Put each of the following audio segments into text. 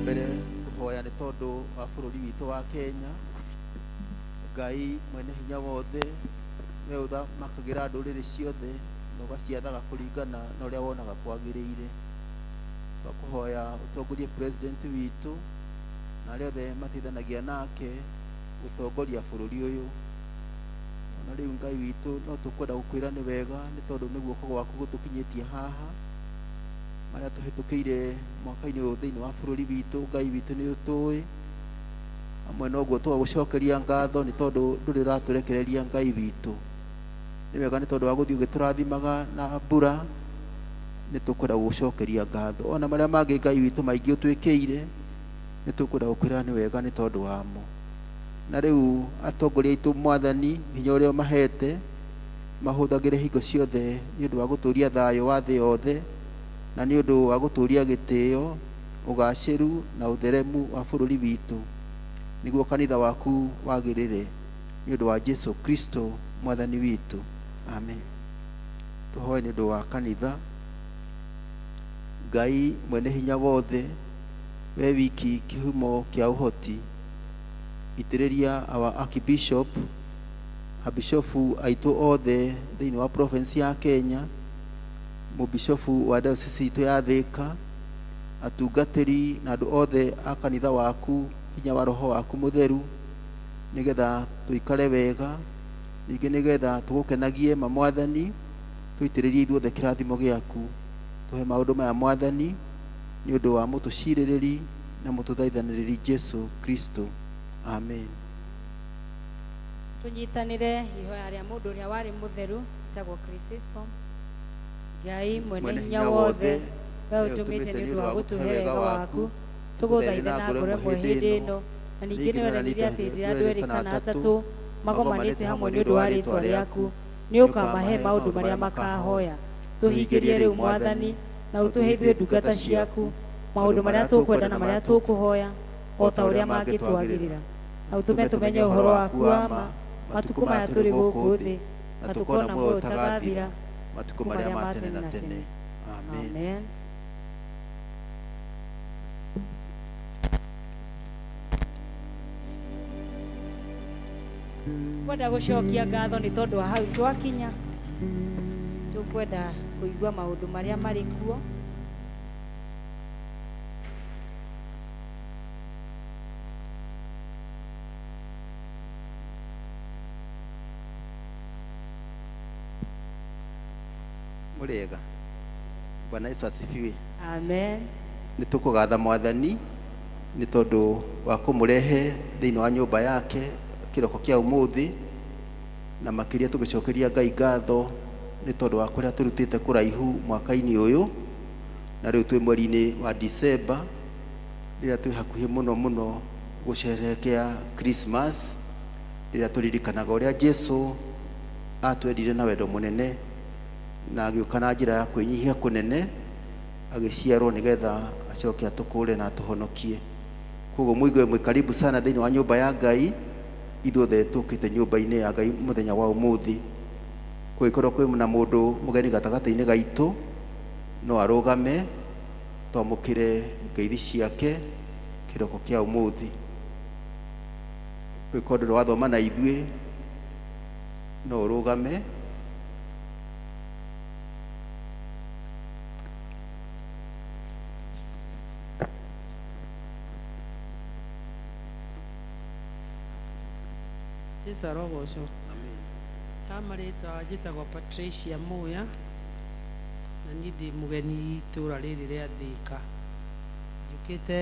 Mbere kũhoya nĩ tondũ wa bũrũri witũ wa Kenya. Ngai mwene hinya wothe, we ũthamakagĩra ndũrĩrĩ ciothe na ũgaciathaga kũringana na ũrĩa wonaga kwagĩrĩire, twakũhoya ũtongorie president witũ na arĩa othe mateithanagia nake gũtongoria bũrũri ũyũ. Ona rĩu Ngai witũ, no tũkwenda gũkwĩra nĩ wega nĩ tondũ nĩ guoko gwaku gũtũkinyĩtie haha. Marĩa tũhĩtũkĩire mwaka-inĩ ũyũ thĩinĩ wa bũrũri witũ, Ngai witũ, nĩ ũtũĩ. Hamwe na ũguo, tũgagũcokeria ngatho nĩ tondũ ndũrĩ ũratũrekereria. Ngai witũ, nĩ wega nĩ tondũ wa gũthiĩ ũgĩtũrathimaga na mbura. Nĩ tũkwenda gũgũcokeria ngatho. Ona marĩa mangĩ, Ngai witũ, maingĩ ũtwĩkĩire, nĩ tũkwenda gũkwĩra nĩ wega nĩ tondũ wamo. Na rĩu atongoria aitũ, Mwathani, hinya ũrĩa ũmahete mahũthagĩre hingo ciothe nĩ ũndũ wa gũtũria thayũ wa thĩ yothe, na nĩ ũndũ wa gũtũria gĩtĩo, ũgacĩru na ũtheremu wa bũrũri witũ, nĩguo kanitha waku wagĩrĩre, nĩ ũndũ wa Jesu Kristo Mwathani witũ, amen. Tũhoe nĩ ũndũ wa kanitha. Ngai mwene hinya wothe, we wiki kĩhumo kĩa ũhoti, itĩrĩria our archbishop, abishofu aitũ othe thĩinĩ wa province ya Kenya, mũbishofu wa diocese itũ ya Thĩka, atungatĩri na andũ othe a kanitha waku hinya wa Roho waku Mũtheru, nĩgetha tũikare wega, ningĩ nĩgetha tũgũkenagie ma. Mwathani, tũitĩrĩrie ithuothe kĩrathimo gĩaku. Tũhe maũndũ maya, Mwathani, nĩ ũndũ wa mũtũcirĩrĩri na mũtũthaithanĩrĩri Jesu Kristo, amen. Tũnyitanĩre ihoya rĩa mũndũ ũrĩa warĩ mũtheru wĩtagwo Chrysostom. Ngai mwene hinya wothe, we ũtũmĩte nĩ ũndũ wa gũtũhe wega waku, tũgũthaithe na ngoro ĩmwe hĩndĩ ĩno, na ningĩ nĩ weranire atĩ hĩndĩ ĩrĩa andũ erĩ kana atatũ magomanĩte hamwe nĩ ũndũ wa rĩĩtwa rĩaku, nĩ ũkamahe maũndũ marĩa makahoya. Tũhingĩrie rĩu, Mwathani, na ũtũhe ithuĩ ndungata ciaku maũndũ marĩa tũkwenda na marĩa tũkũhoya o ta ũrĩa mangĩtwagĩrĩra, na ũtũme tũmenye ũhoro waku wa ma matukũ maya tũrĩ gũkũ thĩ, na tũkona muoyo ũtagathira matukũ marĩa ma tene na tene, amen. Amen. Kwenda gũcokia ngatho nĩ tondũ wa hau twakinya. Tũkwenda kũigua maũndũ marĩa marĩ kuo. Mũrĩega? Bwana Yesu asifiwe. Amen. Nĩ tũkũgatha Mwathani nĩ tondũ wa kũmũrehe thĩinĩ wa nyũmba yake kĩroko kĩa ũmũthĩ, na makĩria tũgĩcokeria Ngai ngatho nĩ tondũ wa kũrĩa tũrutĩte kũraihu mwaka-inĩ ũyũ, na rĩu twĩ mweri-inĩ wa Disemba, rĩrĩa twĩ hakuhĩ mũno mũno gũcerehekea Christmas, rĩrĩa tũririkanaga ũrĩa Jesu atwendire na wendo mũnene na agĩũka na njĩra ya kwĩnyihia kũnene, agĩciarwo nĩgetha acoke atũkũre na atũhonokie. Koguo mũigue mwĩ karibu sana thĩinĩ wa nyũmba ya Ngai. Ithuothe tũkĩte nyũmba-inĩ ya Ngai mũthenya wa ũmũthĩ. Kũngĩkorwo kwĩ na mũndũ mũgeni gatagatĩ-inĩ gaitũ, no arũgame twamũkĩre ngeithi ciake kĩroko kĩa ũmũthĩ. Kũngĩkorwo ndũrĩ wathoma na ithuĩ, no ũrũgame. Jesu arogocwo. Ha marĩtwa njĩtagwo Patricia Muya, na niĩ ndĩ mũgeni itũra rĩrĩ rĩa Thĩka. Njũkĩte,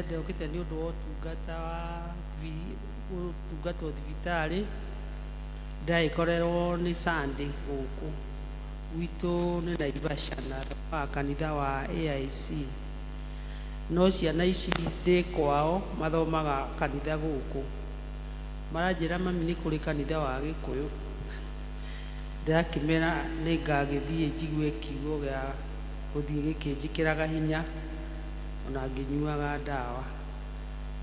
ndokĩte nĩ ũndũ wa ũtungata wa gũtungatwo thibitarĩ. Ndagĩkorerwo nĩ Sunday gũkũ gwitũ nĩ Naivasha, na thomaga kanitha wa AIC, no ciana ici ndĩ kwao mathomaga kanitha gũkũ. Maranjĩra, "Mami, nĩ kũrĩ kanitha wa Gĩkũyũ." Ndakĩmera nĩ ngagĩthiĩ njigue kiugo gĩa gũthiĩ gĩkĩnjĩkĩraga hinya ona ngĩnyuaga ndawa.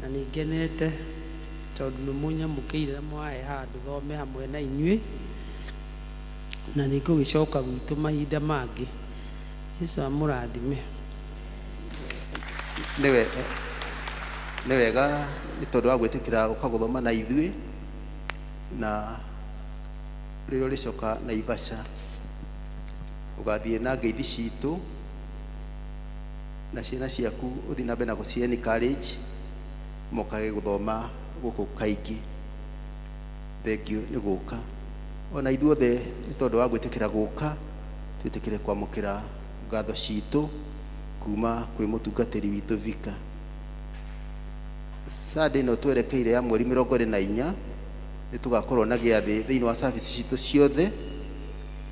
Na nĩ ngenete tondũ nĩ mũnyamũkĩire na mwahe handũ thome hamwe na inyuĩ, na nĩ ngũgĩcoka gwitũ mahinda mangĩ. Jesu amũrathime. Nĩwe. Nĩ wega nĩ tondũ wa gwĩtĩkĩra gũka gũthoma na ithuĩ, na rĩrĩa ũrĩcoka Naivasha ũgathiĩ na ngeithi citũ na ciana ciaku, ũthiĩ na mbere na gũci encourage mokage gũthoma gũkũ kaingĩ. Thengiũ nĩ gũka ona ithuothe nĩ tondũ wa gwĩtĩkĩra gũka, twĩtĩkĩre kwamũkĩra ngatho citũ kuma kwĩ mũtungatĩri witũ Vika. Sunday ĩno twerekeire ya mweri 24 nĩ tũgakorwo na gĩathĩ thĩinĩ wa service citũ ciothe,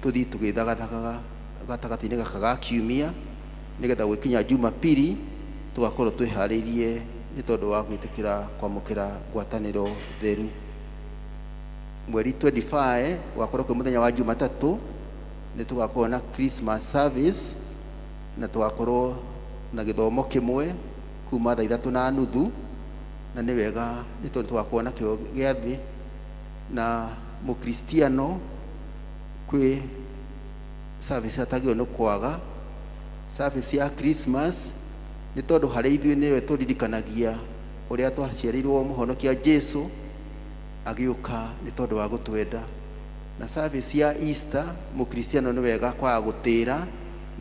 tũthiĩ tũgĩthagathagaga gatagatĩ-inĩ gaka ga kiumia, nĩgetha gwĩkinya Jumapili tũgakorwo twĩharĩirie nĩ tondũ wa gwĩtĩkĩra kwamũkĩra ngwatanĩro theru. Mweri 25 gwakorwo kwĩ mũthenya wa Jumatatũ, nĩ tũgakorwo na Christmas service na tũgakorwo na gĩthomo kĩmwe kuma thaa 3:30, na nĩ wega nĩ tondũ tũgakorwo nakĩo gĩathĩ na mũkristiano kwĩ service atagĩrĩirwo nĩ kwaga service ya Christmas, nĩ tondũ harĩ ithuĩ nĩwe tũririkanagia ũrĩa twaciarĩirwo mũhonokia Jesu agĩũka nĩ tondũ wa gũtwenda. Na service ya Easter, mũkristiano nĩ wega kwaga gũtĩra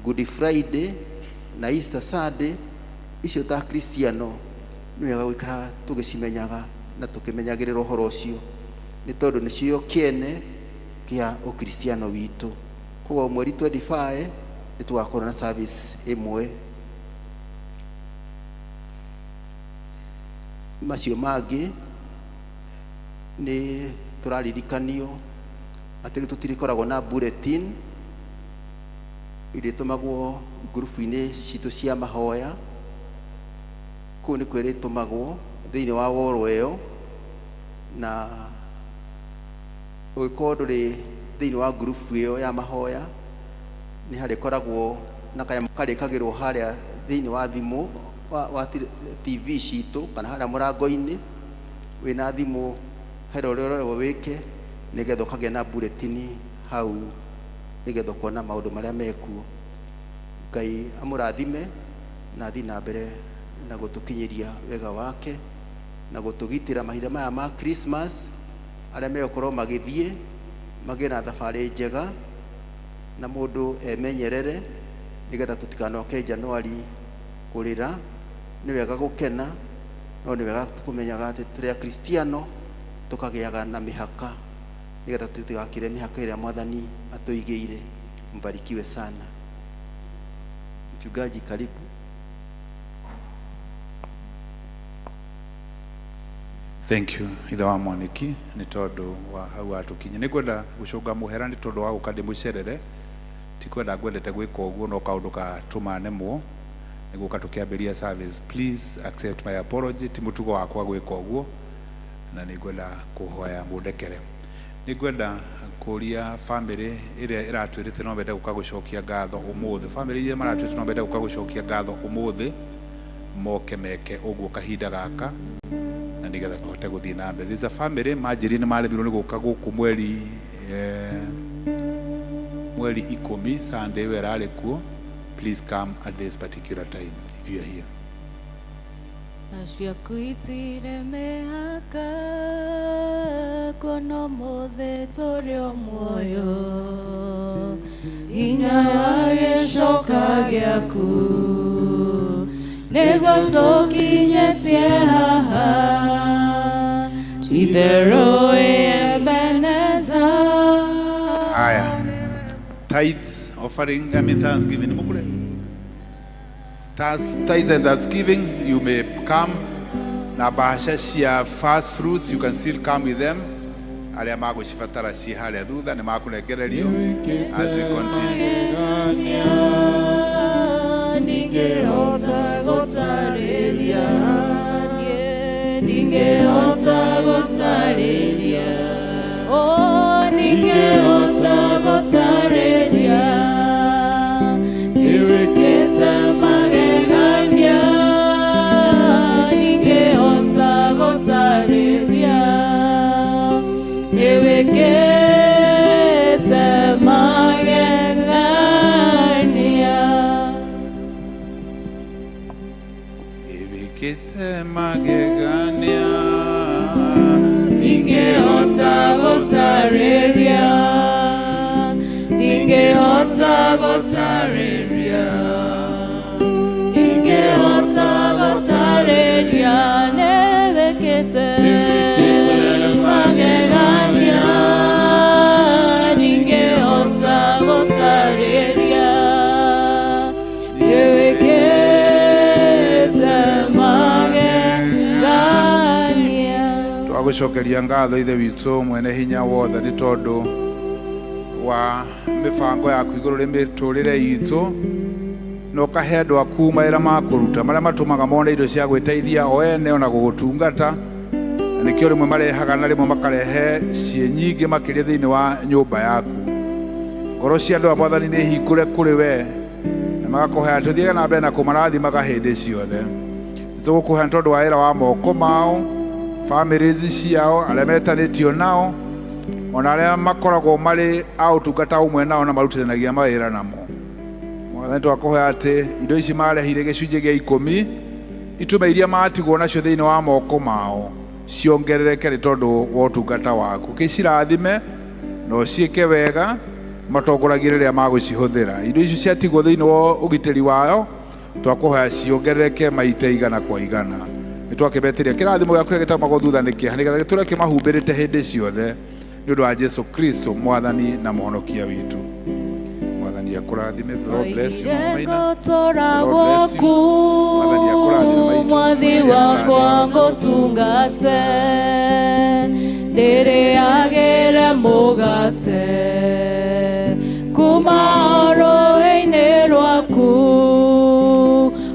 Good Friday na Easter Sunday icio. Ta kristiano nĩ wega gũikara tũgĩcimenyaga na tũkĩmenyagĩrĩra ũhoro ũcio, nĩ tondũ nĩcio kĩene kĩa ũkristiano witũ. Koguo mweri 25 nĩ tũgakorwo na service ĩmwe. Macio mangĩ nĩ tũraririkanio atĩ rĩu tũtirĩkoragwo na bulletin irĩtũmagwo ngurubu-inĩ citũ cia mahoya. Kũu nĩ kwĩrĩtũmagwo thĩinĩ wa woro ĩyo, na ũngĩkorwo ndũrĩ thĩinĩ wa ngurubu ĩyo ya mahoya, nĩ harĩkoragwo na kanyamũ karĩkagĩrwo harĩa thĩinĩ wa thimũ wa TV citũ kana harĩa mũrango-inĩ wĩna thimũ, hena ũrĩa ũrerwo wĩke nĩgetha ũkagĩa na bulletin hau, nĩgetha ũkona maũndũ marĩa mekuo. Ngai amũrathime na athiĩ na mbere na gũtũkinyĩria wega wake na gũtũgitĩra mahinda maya ma Christmas. Arĩa megũkorwo magĩthiĩ magĩe na thabarĩ njega, na mũndũ emenyerere nĩgetha tũtikanoke Januari kũrĩra. Nĩ wega gũkena, no nĩ wega kũmenyaga atĩ tũrĩ akristiano tũkagĩaga na mĩhaka, nĩgetha tũtigakĩre mĩhaka ĩrĩa Mwathani atũigĩire. Mbarikiwe sana. Mchungaji, karibu. Thank you, ithe wa Mwaniki, nĩ tondũ wa hau watũkinya. Nĩ ngwenda gũcũnga mũhera nĩ tondũ wa gũka ndĩmũcerere. Ti kwenda ngwendete gwĩka ũguo, no kaũndũ gatũma nemwo nĩ gũka tũkĩambĩrĩria service. Please accept my apology. Ti mũtugo wakwa gwĩka ũguo, na nĩ ngwenda kũhoya mũndekere. Nĩ ngwenda kũria family ĩrĩa ĩratwĩrĩte no mende gũka gũcokia ngatho ũmũthĩ, family iria maratwĩrĩte no mende gũka gũcokia ngatho ũmũthĩ, moke meke ũguo kahinda gaka na nĩgetha tũhote gũthiĩ na mbere. There's a family manjĩrire nĩ maremirwo nĩ gũka gũkũ mweri 10, Sunday ĩyo ĩrarĩ kuo. Please come at this particular time if you are here. Aciaku itirĩ mĩhaka, kuona ũmũthĩ tũrĩ o muoyo, hinya wa gĩcoka gĩaku nĩguo tũkinyĩtie haha. Titherũ wĩ Ebeneza. Haya, tithes, offering, I mean thanksgiving. Mukule tithes and thanksgiving, you may come na bahasha cia first fruits. You can still come with them. Arĩa magũcibatara ciĩ harĩa thutha nĩ makũnengererio as we continue. Ndingĩhota gũtarĩria, ndingĩhota gũtarĩria, oh, ndingĩhota gũtarĩria nĩwĩkĩte magegania, ndingĩhota gũtarĩria nĩwĩkĩte magegania. Wĩkĩte magegania. Ndingĩhota gũtarĩria, ndingĩhota gũtarĩria, ndingĩhota gũtarĩria. Nĩwĩkĩte magegania, ndingĩhota gũtarĩria. Nĩwĩkĩte magegania. Twagũcokeria ngatho, Ithe witũ mwene hinya wothe, nĩ tondũ wa mĩbango yaku igũrũ rĩ mĩtũrĩre itũ, na ũkahe andũ aku mawĩra ma kũruta marĩa matũmaga mone indo cia gwĩteithia o ene ona gũgũtungata, na nĩkĩo rĩmwe marehaga na rĩmwe makarehe ciĩ nyingĩ makĩria thĩinĩ wa nyũmba yaku. Ngoro cia andũ a Mwathani nĩ hingũre kũrĩ we na magakũhoya tũthiage na mbere na kũmarathimaga hĩndĩ ciothe. Tũgũkũhoya nĩ tondũ wa wĩra wa moko mao, families ciao, arĩa metanĩtio nao, ona arĩa makoragwo marĩ a ũtungata ũmwe nao na marutithanagia mawĩra namo. Mwathani, twakũhoya atĩ indo ici marehire gĩcunjĩ gĩa 10 itume iria matigwo nacio thĩinĩ wa moko mao ciongerereke nĩ tondũ wa ũtungata waku. Kĩcirathime na ũciĩke wega, matongoragie rĩrĩa magũcihũthĩra. Indo icio ciatigwo thĩinĩ wa ũgitĩri wayo, twakũhoya ciongerereke maita igana kwa igana. Nĩ twakĩmetĩria kĩrathimo gĩaku kĩrĩa gĩtamagwo thutha nĩ kĩeha, nĩgetha gĩtũre kĩmahumbĩrĩte hĩndĩ ciothe, nĩ ũndũ wa Jesu Kristo, Mwathani na Mũhonokia witũ. Mwathani akũrathime. The Lord bless you, Mama Maina. Ngũtũra The Lord bless you. gũkũ, Mwathani akũrathime, maitũ. Mwathi Mwathani wakwa, akũrathime. ngũtungate, ndĩrĩagĩre mũgate kuma rũhĩ-inĩ rwaku,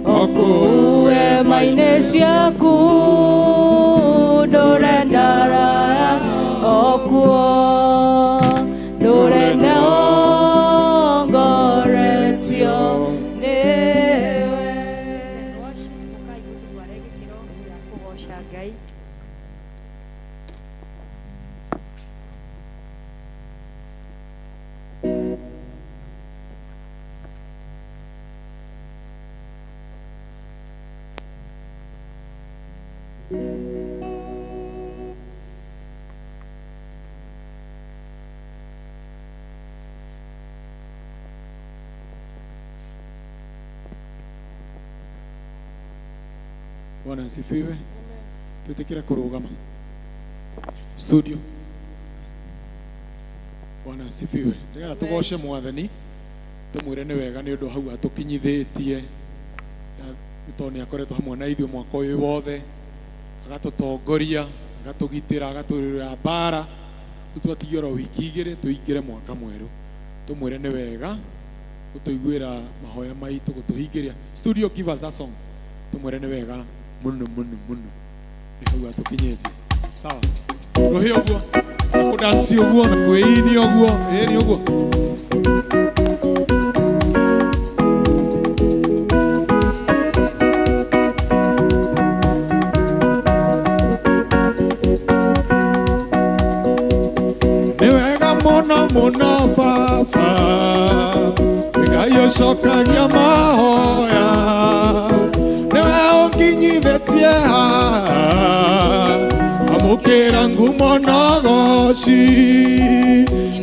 o kũu hema-inĩ ciaku, ndũre ndara o kuo, ndũre ndongoretio nĩwe. Worship, ũkai mũtũtware gĩkĩro gĩa kũgoca Ngai. Bwana asifiwe. Tutikire kurugama. Studio. Bwana asifiwe. Nĩgetha tũgoce Mwathani, tũmwĩre nĩ wega nĩ ũndũ hau atũkinyithĩtie, na nĩ tondũ nĩ akoretwo hamwe na ithuĩ mwaka ũyũ wothe, agatũtongoria, agatũgitĩra, agatũrũĩrĩra mbara. Rĩu twatigia oro wiki 2 tũingĩre mwaka mwerũ. Tũmwĩre nĩ wega gũtũiguĩra mahoya maitũ, gũtũhingĩria. Studio, give us that song. Tũmwĩre nĩ wega mũno mũno mũno nĩ hau atũkinyĩtie. Sawa, rũhĩ ũguo na kũdansi ũguo na kwĩini ũguo, ĩni ũguo. Nĩ wega mũno mũno baba, Ngai ũcokagia mahoya, nĩwe ũnginyithĩtie haha, amũkĩra ngumo na ũgoci.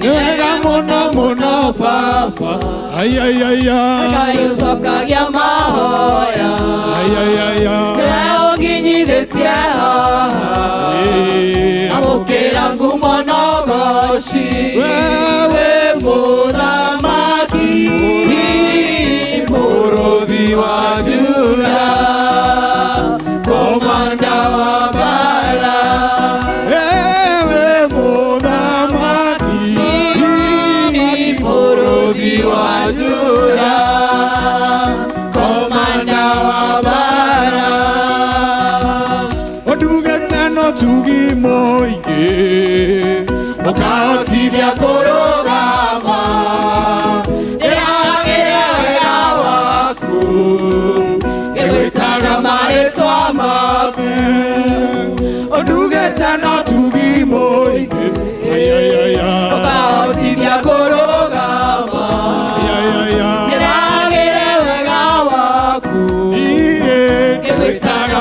Nĩ wega mũno mũno baba, ai ai ai ai. Ngai ũcokagia mahoya, ai ai ai ai. Nĩwe ũnginyithĩtie haha, amũkĩra ngumo na ũgoci. Wewe mũthamaki, mũrũthi wa Juda, komanda wa mbara. Ewe mũthamaki, Mũrũthi wa Juda, komanda wa mbara. Ũndugĩte no tugi mũingĩ, ũkahotithia kũrũgama. Ndĩragĩra wega waku, ngĩgwĩtaga marĩtwa maku. Ũndugĩte no tugi mũingĩ, ai ai ai ai. Ũkahotithia kũrũgama. Ai ai ai ai. Ndĩragĩre wega waku, Iye. ngĩgwĩtaga.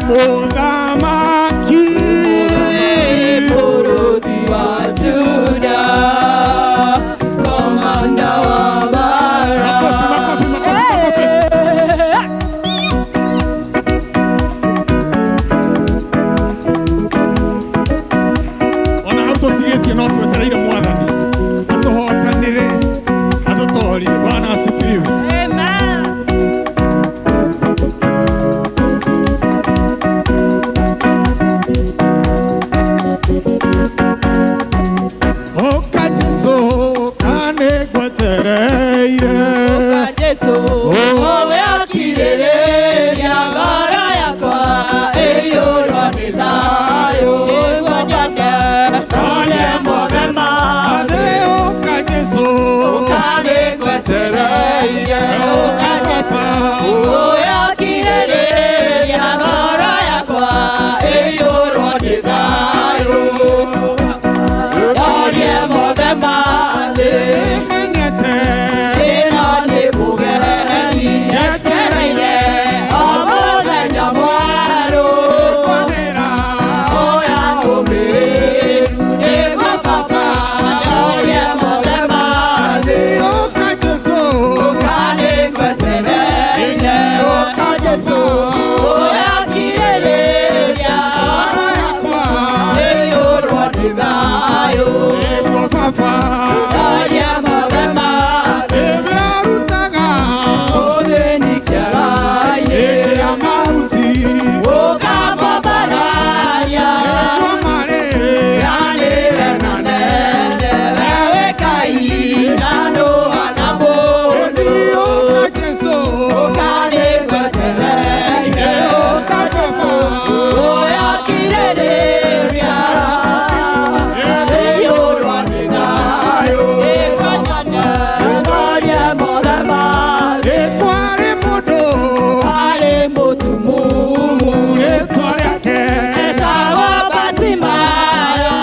Mũthamaki. Mũrũthi wa Juda, komanda wa mbara. Makofi, makofi, makofi, makofi. Ona hau tũtigĩtie no twetereire mwathani atũhotanĩre atũtorie. Bwana asifiwe. Oka Jesu kanĩgwetereire. Ũka Jesu, owe akirĩrĩria ngoro yakwa ĩiyũrwo nĩ thayũ. Nĩguo nyone one mothe ma Athĩ ũka Jesu. Ũka nĩngwetereire, ũka Jesu, owe akirĩrĩria ngoro yakwa ĩiyũrwo nĩ thayũ. Ndorie mothe ma thĩ. Menyete. Ĩno nĩ mũgeni njetereire o mũthenya mwerũ. Kwanĩra. Oya ũmĩrĩru nĩguo baba ndorie mothe ma thĩ. Ũka Jesu. Ũka nĩngwetereire, ũka Jesu, oya kirĩrĩria Ngoro yakwa. ĩiyũrwo nĩ thayũ. Nĩguo baba. Ndorie mothe ma thĩ. Ĩwe arutaga. Ũthĩni kĩara-inĩ. Hĩndĩ ya mahuti. Ũkamwambararia. Nĩguo marĩ. Yanĩre na nene, wewe Ngai, na ndũhana mũndũ. Ũka Jesu. Ũka nĩngwetereire, Ũka baba. oya kirĩrĩria, ĩiyũrwo nĩ thayũ. Nĩguo nyone ndorie mothe ma thĩ. Ĩtwarĩ mũndũ. Arĩ mũtumumu, Rĩtwa rĩake. etagwo Bartimayo.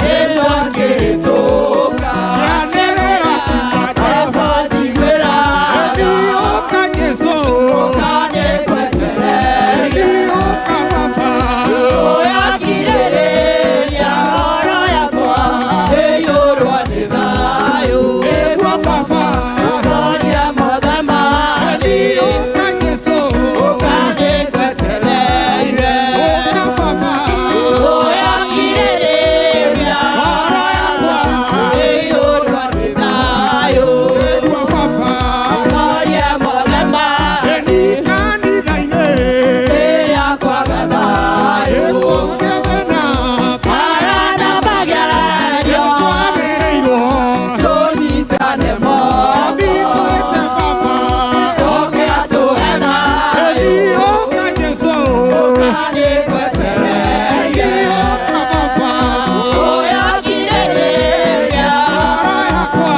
Jesu akĩhĩtũka. Yanĩrĩra Baba njiguĩra tha. Ũka Jesu. Ũka nĩngwetereire. Ũka baba. Oya kirĩrĩria ngoro yakwa ĩiyũrwo nĩ thayũ. Nĩguo baba. Ndorie mothe ma thĩ. Ũka Jesu. Ũka nĩngwetereire. Ũka baba. Oya kirĩrĩria Ngoro yakwa. ĩiyũrwo nĩ thayũ. Nĩguo baba. Ndorie mothe ma thĩ. Ĩni kanitha-inĩ. Rĩrĩa kwaga thayũ. Ĩkũgĩa thĩna. Ara na magerio. Nĩtwagĩrĩirwo. Tũnyitane moko. Nĩtwĩte baba. Oke atũhe thayũ. Ũka Jesu. Ũka nĩngwetereire. Ũka baba. Oya kirĩrĩria. Ngoro yakwa.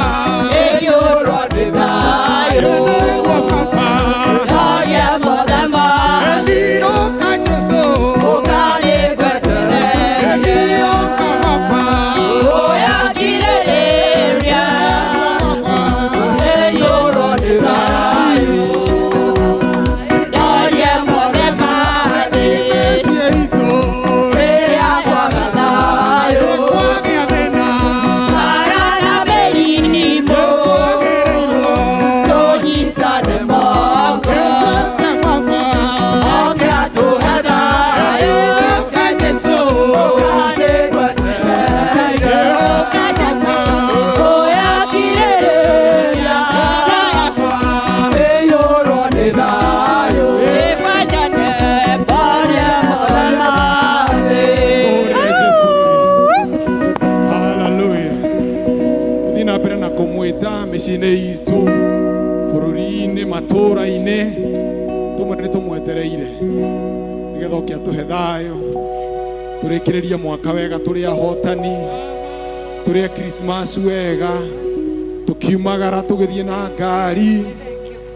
Ĩiyũrwo nĩ thayũ. Nĩguo baba. Ndorie mothe ma thĩ. Ũka Jesu. Ũka nĩngwetereire. Ũka baba. Oya kirĩrĩria. Ĩiyũrwo nĩ thayũ. Ndorie mothe ma thĩ. Mĩciĩ itũ. Rĩrĩa kwaga thayũ. Kwagĩa thĩna. Ara na mĩrimũ. Twagĩrĩirwo. Tũnyitane moko. Twĩte baba. Oke atũhe thayũ. Ũka Jesu. Ũka nĩngwetereire. Ũka Jesu. Oya kirĩrĩria. Ngoro yakwa. Ĩiyũrwo nĩ thayũ. Nĩngwenyene mborie mothe ma thĩ. Tũrĩre Jesu. Hallelujah. Tũthiĩ na mbere na kũmwĩta mĩciĩ-inĩ itũ, bũrũri-inĩ, matũũra-inĩ, tũmwĩre nĩ tũmwetereire nĩgetha oke atũhe thayũ, tũrĩkĩrĩrie mwaka wega tũrĩ ahotani, tũrĩe Christmas wega, tũkiumagara tũgĩthiĩ na ngari,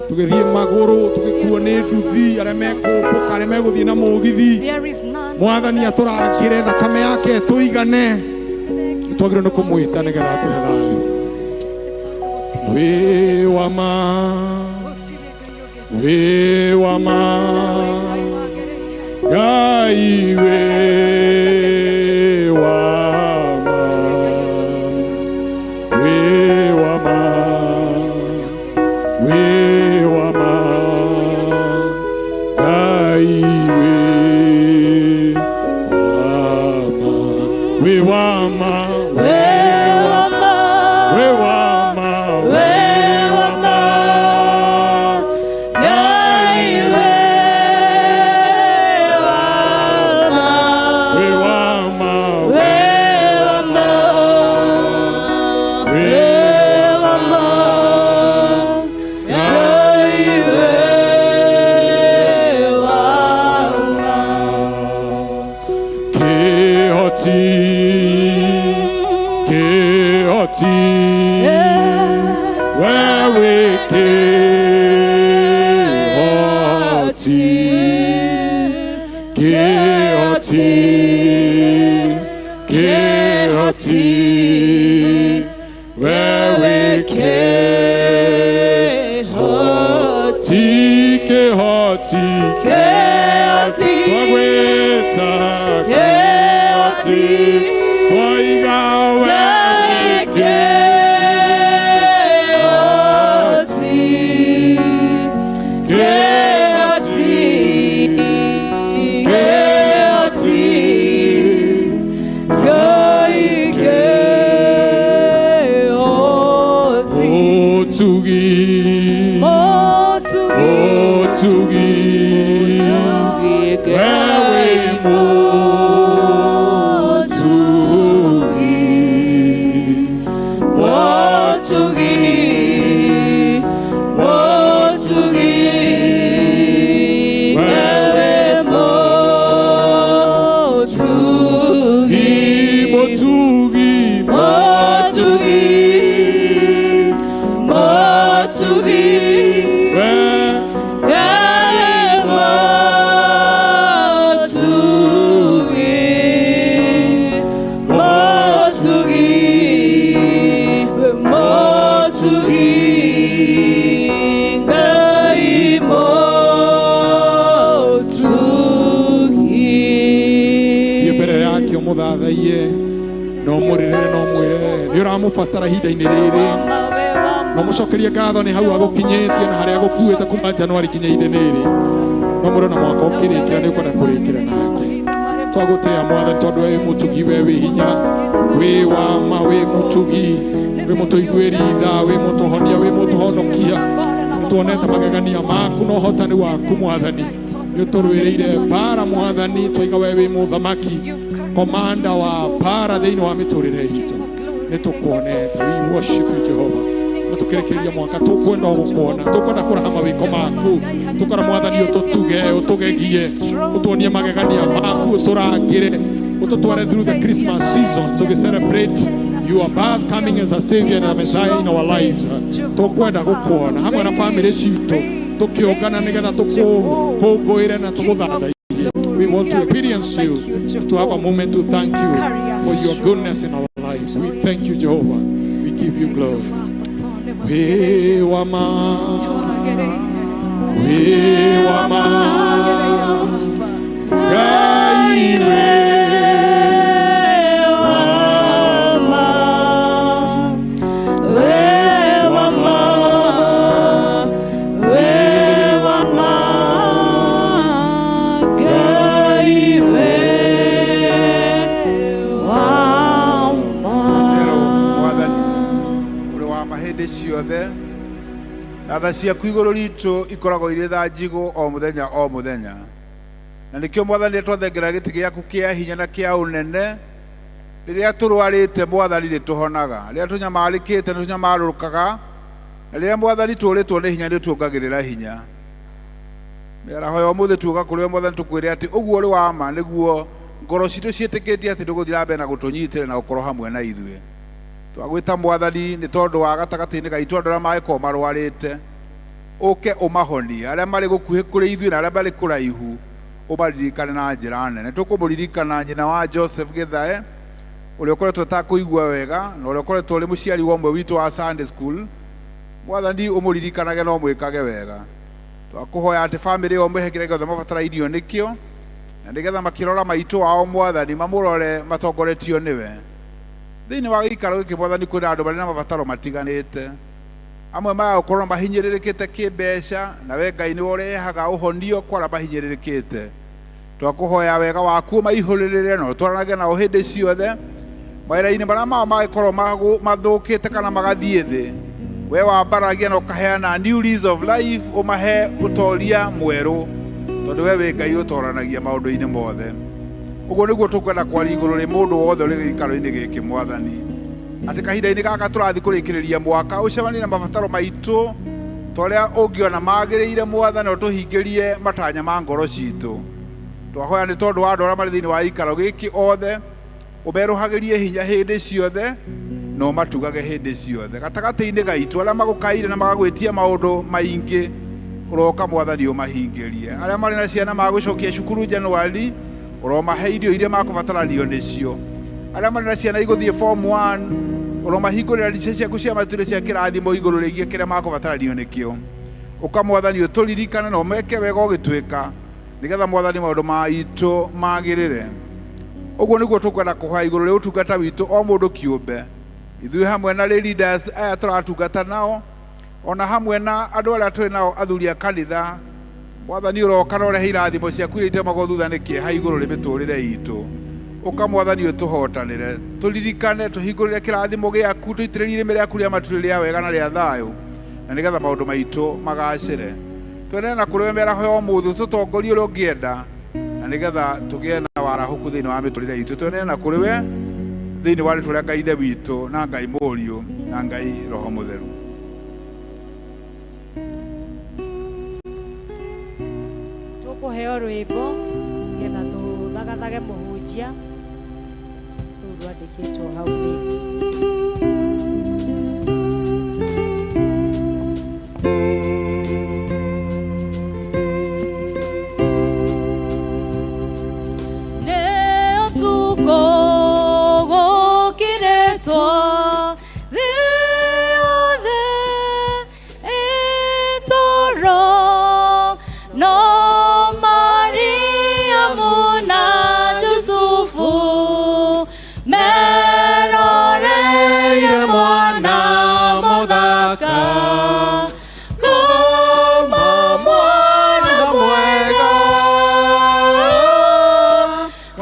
tũgĩthiĩ magũrũ, tũgĩkuo nĩ nduthi, arĩa mekũmbũka, arĩa megũthiĩ na mũgithi. There is none. Mwathani atũrangĩre thakame yake tũigane. Nĩ twagĩrĩirwo nĩ kũmwĩta nĩgetha atũhe thayũ. Wĩ wa ma, wĩ wa ma. Ngai wĩ wa ma, wĩ wa ma, wĩ wa ma, Ngai wĩ wa ma, wĩ wa ma, wĩ wa ma, wĩ wa ma, Ngai wĩ wa ma, wĩ wa ma, Ngai Kĩhoti, Kĩhoti, we wĩ Kĩhoti, Kĩhoti, Kĩhoti, we wĩ Kĩhoti, Kĩhoti, twagwĩta Kĩhoti, twaiga we wĩ Kĩhoti, Kĩhoti, Ũtugi, ũtugi, we wĩ mũtugi, mũtugi, we Thiĩ mbere yake ũmũthathaiye na ũmũrĩrĩre na ũmwĩre nĩ ũramũbatara ihinda-inĩ rĩrĩ na ũmũcokerie ngatho nĩ hau agũkinyĩtie na harĩa agũkuĩte kuma Januari nginya ihinda-inĩ rĩrĩ no mũrĩ na mwaka ũkĩrĩkĩra nĩ ũkwenda kũrĩkĩra nake. Twagũtĩĩa Mwathani tondũ we wĩ mũtugi, we wĩ hinya, wĩ wa ma, wĩ mũtugi, wĩ mũtũiguĩri tha, wĩ mũtũhonia, wĩ mũtũhonokia. Nĩtuonete magegania maku na ũhotani waku Mwathani. Nĩ ũtũrũĩrĩire mbara Mwathani, twaiga we wĩ mũthamaki, komanda wa mbara thĩinĩ wa mĩtũrĩre itũ. Nĩ tũkuonete. We worship you Jehovah. Na tũkĩrĩkĩrĩria mwaka tũkwenda o gũkuona, tũkwenda kũraha mawĩko maku, tũkwenda Mwathani ũtũtuge, ũtũgegie, ũtuonie magegania maku, ũtũrangĩre, ũtũtware through the Christmas season tũgĩ celebrate your birth coming as a savior and a messiah in our lives. Tũkwenda gũkuona hamwe na famĩlĩ citũ tũkĩũngana nĩgetha tũkũngũĩre na tũgũthathaiye. We want to experience you and to have a moment to thank you for your goodness in our lives. We thank you, Jehovah. We give you glory. Wĩ wa ma, wĩ wa ma, Ngai wĩ wa ma, Tero Mwathani ũrĩ wa ma hĩndĩ ciothe na tha ciaku igũrũ ritũ ikoragwo irĩ tha njigũ o mũthenya o mũthenya, na nĩkĩo Mwathani rĩrĩa twathengera gĩtĩ gĩaku kĩa hinya na kĩa ũnene, rĩrĩa tũrwarĩte Mwathani nĩ tũhonaga, rĩrĩa tũnyamarĩkĩte nĩ tũnyamarũkaga, na rĩrĩa Mwathani tũrĩtwo nĩ hinya nĩ tuongagĩrĩra hinya. Mĩaraho ya ũmũthĩ tuoka kũrĩ we Mwathani tũkwĩre atĩ ũguo ũrĩ wa ma nĩguo ngoro citũ ciĩtĩkĩtie atĩ ndũgũthiĩ na mbere na gũtũnyitĩra na gũkorwo hamwe na ithuĩ. Twagwĩta Mwathani nĩ tondũ wa gatagatĩ-inĩ gaitũ andũ arĩa mangĩkorwo marwarĩte, ũke ũmahonie, arĩa marĩ gũkuhĩ kũrĩ ithuĩ na arĩa marĩ kũraihu ũmaririkane na njĩra nene. Tũkũmũririkana nyina wa Joseph Gĩthae ũrĩa ũkoretwo atakũigua wega na ũrĩa ũkoretwo ũrĩ mũciari wa ũmwe witũ wa Sunday school. Mwathani ũmũririkanage na ũmwĩkage wega. Twakũhoya atĩ bamĩrĩ ĩyo ũmĩhe kĩrĩa gĩothe mabatarairio nĩkĩo. Na nĩgetha makĩrora maitũ wao Mwathani mamũrore matongoretio nĩwe. Thĩinĩ wa gĩikaro gĩkĩ Mwathani kwĩna andũ marĩ na mabataro matiganĩte. Amwe maya gũkorwo mahinyĩrĩrĩkĩte kĩmbeca, na we Ngai nĩwe ũrehaga ũhonio kwa arĩa mahinyĩrĩrĩkĩte. Twakũhoya wega waku ũmaihũrĩrĩre na ũtwaranage nao hĩndĩ ciothe mawĩra-inĩ marĩa mao mangĩkorwo mathũkĩte kana magathiĩ thĩ. We wambaragia na ũkaheana new lease of life, ũmahe ũtoria mwerũ, tondũ we wĩ Ngai ũtoranagia maũndũ-inĩ mothe. Ũguo nĩguo tũkwenda kwaria igũrũ rĩ mũndũ wothe ũrĩ gĩikaro-inĩ gĩkĩ Mwathani, atĩ kahinda-inĩ gaka tũrathiĩ kũrĩkĩrĩria mwaka ũcemanie na mabataro maitũ ta ũrĩa ũngĩona magĩrĩire Mwathani, na ũtũhingĩrie matanya ma ngoro citũ. Twahoya nĩ tondũ wa andũ arĩa marĩ thĩinĩ wa gĩikaro gĩkĩ othe, ũmerũhagĩrie hinya hĩndĩ ciothe na ũmatugage hĩndĩ ciothe. Gatagatĩ-inĩ gaitũ arĩa magũkaire na magagwĩtia maũndũ maingĩ, ũroka Mwathani ũmahingĩrie. Arĩa marĩ na ciana magũcokia cukuru Januari, ũromahe irio iria makũbataranio nĩcio. Arĩa marĩ na ciana igũthiĩ form 1, ũromahingũrĩra ndirica ciaku cia matu cia kĩrathimo igũrũ rĩgiĩ kĩrĩa makũbataranio nĩkĩo. Ũka Mwathani ũtũririkane na ũmeke wega ũgĩtwĩka, nĩgetha Mwathani maũndũ maitũ magĩrĩre. Ũguo nĩguo tũkwenda kũhoya igũrũ rĩa ũtungata witũ o mũndũ kĩũmbe, ithuĩ hamwe na lay leaders aya tũratungata nao, ona hamwe na andũ arĩa twĩ nao athuri a kanitha. Mwathani ũroka na ũrehe irathimo ciaku iria itemagwo thutha nĩ kĩeha igũrũ rĩ mĩtũrĩre itũ. Ũka Mwathani ũtũhotanĩre, tũririkane, tũhingũrĩre kĩrathimo gĩaku, tũitĩrĩrie irĩmĩ rĩaku rĩa matu rĩa wega na rĩa thayũ, na nĩgetha maũndũ maitũ magacĩre. Twenere na kũrĩ we mĩaraho ya ũmũthĩ, ũtũtongorie ũrĩa ũngĩenda, na nĩgetha tũgĩe na warahũku thĩinĩ wa mĩtũrĩre itũ. Twenere na kũrĩ we thĩinĩ wa rĩtwa rĩa Ngai Ithe witũ na Ngai Mũriũ na Ngai Roho Mũtheru. Tũkũheo rwĩmbo nĩgetha tũthagathage mũhunjia rũu rwandĩkĩtwo hau please. Nĩ ũtukũ gũkirĩtwo thĩ yothe ĩtoro, no Mariamu na Jusufu meroreire mwana mũthaka. Koma mwana mwega,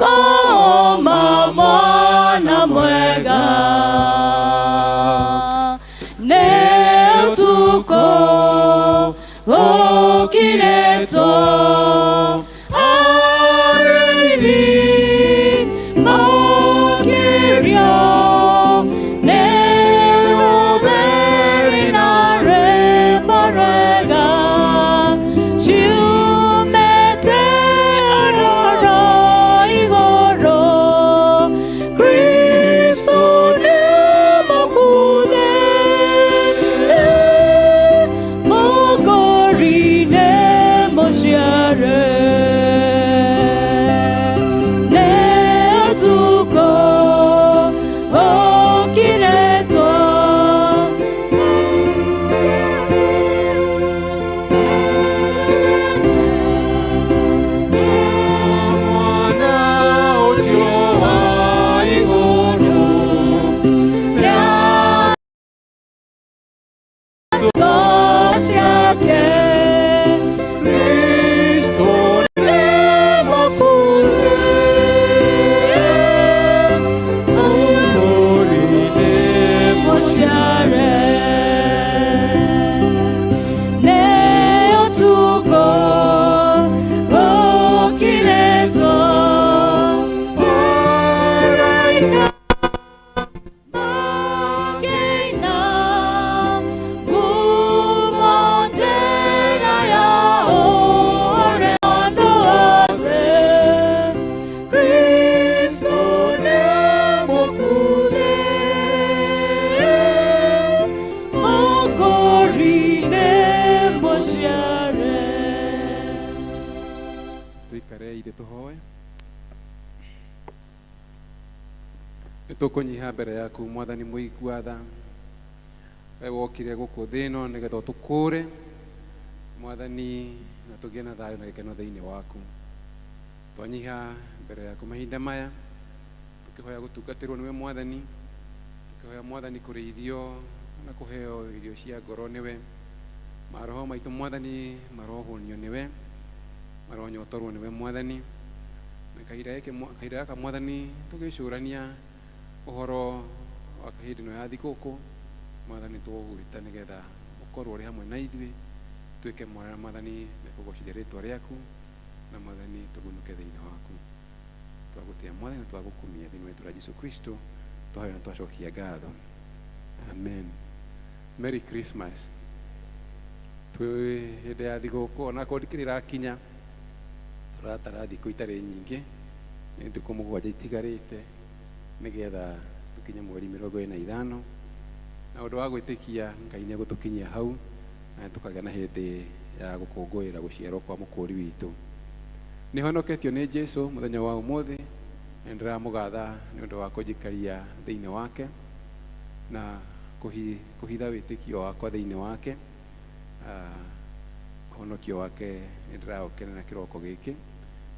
koma mwana mwega. Nĩ ũtukũ gũkirĩtwo arĩithi makĩrio nĩ ũtheri na rwĩmbo rwega ciumĩte ororo igũrũ. Kristo nĩ mũkuthĩ, mũkũri nĩ mũciare. Nĩ ũtukũ gũkirĩtwo. Mwana ũcio wa igũrũ. Ciake. Kristo nĩ mũkuthĩ, mũkũri nĩ mũciare. Nĩ ũtukũ gũkirĩtwo araika makĩina ngumo njega ya ũrĩa andũ othe. Kristo nĩ mũkuthĩ, mũkũri nĩ mũciare. Tuikare ithe tuhoe. Nĩ tũkũnyiha mbere yaku Mwathani mũigua tha, we wokire gũkũ thĩ ĩno nĩgetha ũtũkũre Mwathani, na tũgĩe na thayũ na gĩkeno thĩinĩ waku. Twanyiha mbere yaku mahinda maya, tukihoya gutungatirwo niwe Mwathani, tukihoya Mwathani kurĩithio na kũheo irio cia ngoro nĩwe. Maroho maitũ Mwathani marohũnio nĩwe, maronyotorwo nĩwe Mwathani. Na kahinda gĩkĩ, kahinda gaka Mwathani, tũgĩcũrania ũhoro wa hĩndĩ ĩno ya thigũkũ, Mwathani, tũgũgwĩta nĩgetha ũkorwo ũrĩ hamwe na ithuĩ, tuĩke mwana Mwathani mekũgocithia rĩtwa rĩaku, na Mwathani tũgunũke thĩinĩ waku. Twagũtĩa Mwathani na twagũkumia thĩinĩ wa rĩtwa rĩa Jesu Kristo twahoya na twacokia ngatho, amen. Merry Christmas. Twĩ hĩndĩ ya thigũkũ, onakorwo ndikĩrĩ ĩrakinya, tũratara thikũ itarĩ nyingĩ, nĩ ndukũ 7 itigarĩte nĩgetha tũkinye mweri 25, na ũndũ wa gwĩtĩkia Ngai nĩ egũtũkinyia hau na nĩ tũkagĩa na hĩndĩ ya gũkũngũĩra gũciarwo kwa mũkũri witũ. Nĩ honoketio nĩ Jesu mũthenya wa ũmũthĩ, na nĩndĩramũgatha nĩ ũndũ wa kũnjikaria thĩinĩ wake na kũhitha wĩtĩkio wakwa thĩinĩ wake. Ũhonokio wake nĩ ndĩraũkenera kĩroko gĩkĩ,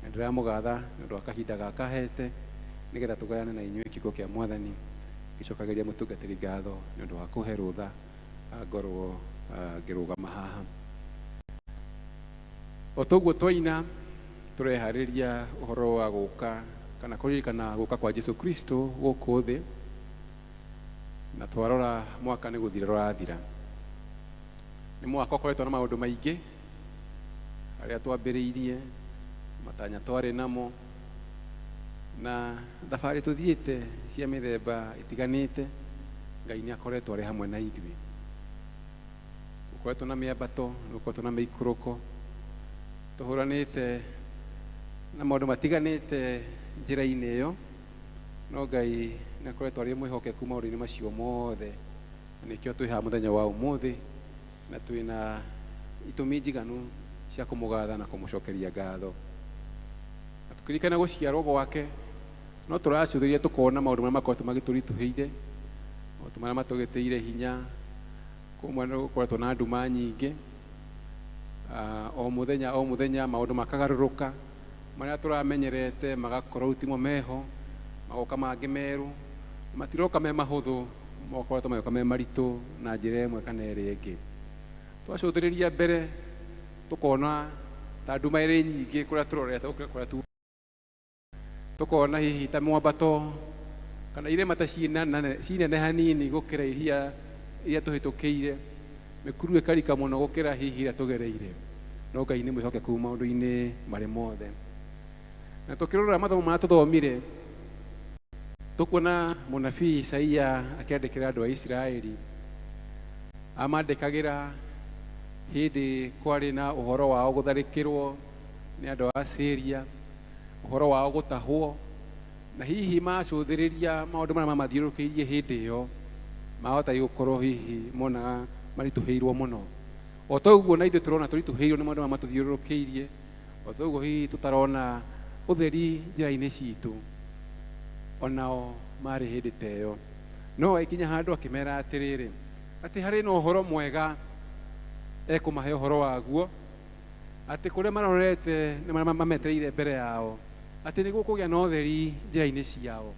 na ndĩramũgatha nĩ ũndũ wa kahinda gaka ahete nĩgetha tũgayane na inyuĩ kiugo kĩa Mwathani, ngĩcokagĩria mũtungatĩri ngatho nĩ ũndũ wa kũhe rũtha ngorwo ngĩrũgama haha. O toguo twaina, tũreharĩria ũhoro wa gũka kana kũririkana gũka kwa Jesu Kristo gũkũ thĩ, na twarora mwaka nĩ gũthira ũrathira. Nĩ mwaka ũkoretwo na maũndũ maingĩ, arĩa twambĩrĩirie matanya twarĩ namo na thabarĩ tũthiĩte cia mĩthemba ĩtiganĩte. Ngai nĩ akoretwo arĩ hamwe na ithuĩ. Gũkoretwo na mĩambato, gũkoretwo na mĩikũrũko, tũhũranĩte na maũndũ matiganĩte njĩra-inĩ ĩyo, no Ngai nĩ akoretwo arĩ mwĩhokeku maũndũ-inĩ macio mothe, na nĩkĩo twĩ haha mũthenya wa ũmũthĩ na twĩna itũmi njiganu cia kũmũgatha na kũmũcokeria ngatho. Na tũkĩririkana gũciarwo gwake, no tũracũthĩrĩria tũkona maũndũ marĩa makoretwo magĩtũritũhĩire, maũndũ marĩa matũgĩtĩire hinya. Kũmwe nĩ gũkoretwo na nduma nyingĩ, o mũthenya o mũthenya maũndũ makagarũrũka, marĩa tũramenyerete magakorwo rĩu timo meho, magoka mangĩ merũ, matiroka me mahũthũ, makoretwo magĩũka me maritũ na njĩra ĩmwe kana ĩrĩa ĩngĩ. Twacũthĩrĩria mbere tũkona ta nduma ĩrĩ nyingĩ kũrĩa tũrorete gũkĩra kũrĩa tu, tũkona hihi ta mwambato kana irĩma ta cinene hanini gũkĩra iria iria tũhĩtũkĩire, mĩkuru ĩkarika mũno gũkĩra hihi iria tũgereire, no Ngai nĩ mwĩhokeku maũndũ-inĩ marĩ mothe. Na tũkĩrora mathomo marĩa tũthomire, tũkuona mũnabii Isaia akĩandĩkĩra andũ a Isiraeli. Amandĩkagĩra hĩndĩ kwarĩ na ũhoro wao gũtharĩkĩrwo nĩ andũ a Syria, ũhoro wao gũtahwo, na hihi macũthĩrĩria maũndũ marĩa mamathiũrũrũkĩirie hĩndĩ ĩyo, mahota gũkorwo hihi monaga maritũhĩirwo mũno. O ta ũguo na ithuĩ tũrona tũritũhĩirwo nĩ maũndũ marĩa matũthiũrũrũkĩirie, o ta ũguo hihi tũtarona ũtheri njĩra-inĩ citũ, onao marĩ hĩndĩ ta ĩyo. No agĩkinya handũ akĩmera atĩrĩrĩ, atĩ harĩ na ũhoro mwega ekũmahe ũhoro waguo, atĩ kũrĩa marorete na marĩa mametereire mbere yao, atĩ nĩ gũkũgĩa na ũtheri njĩra-inĩ ciao,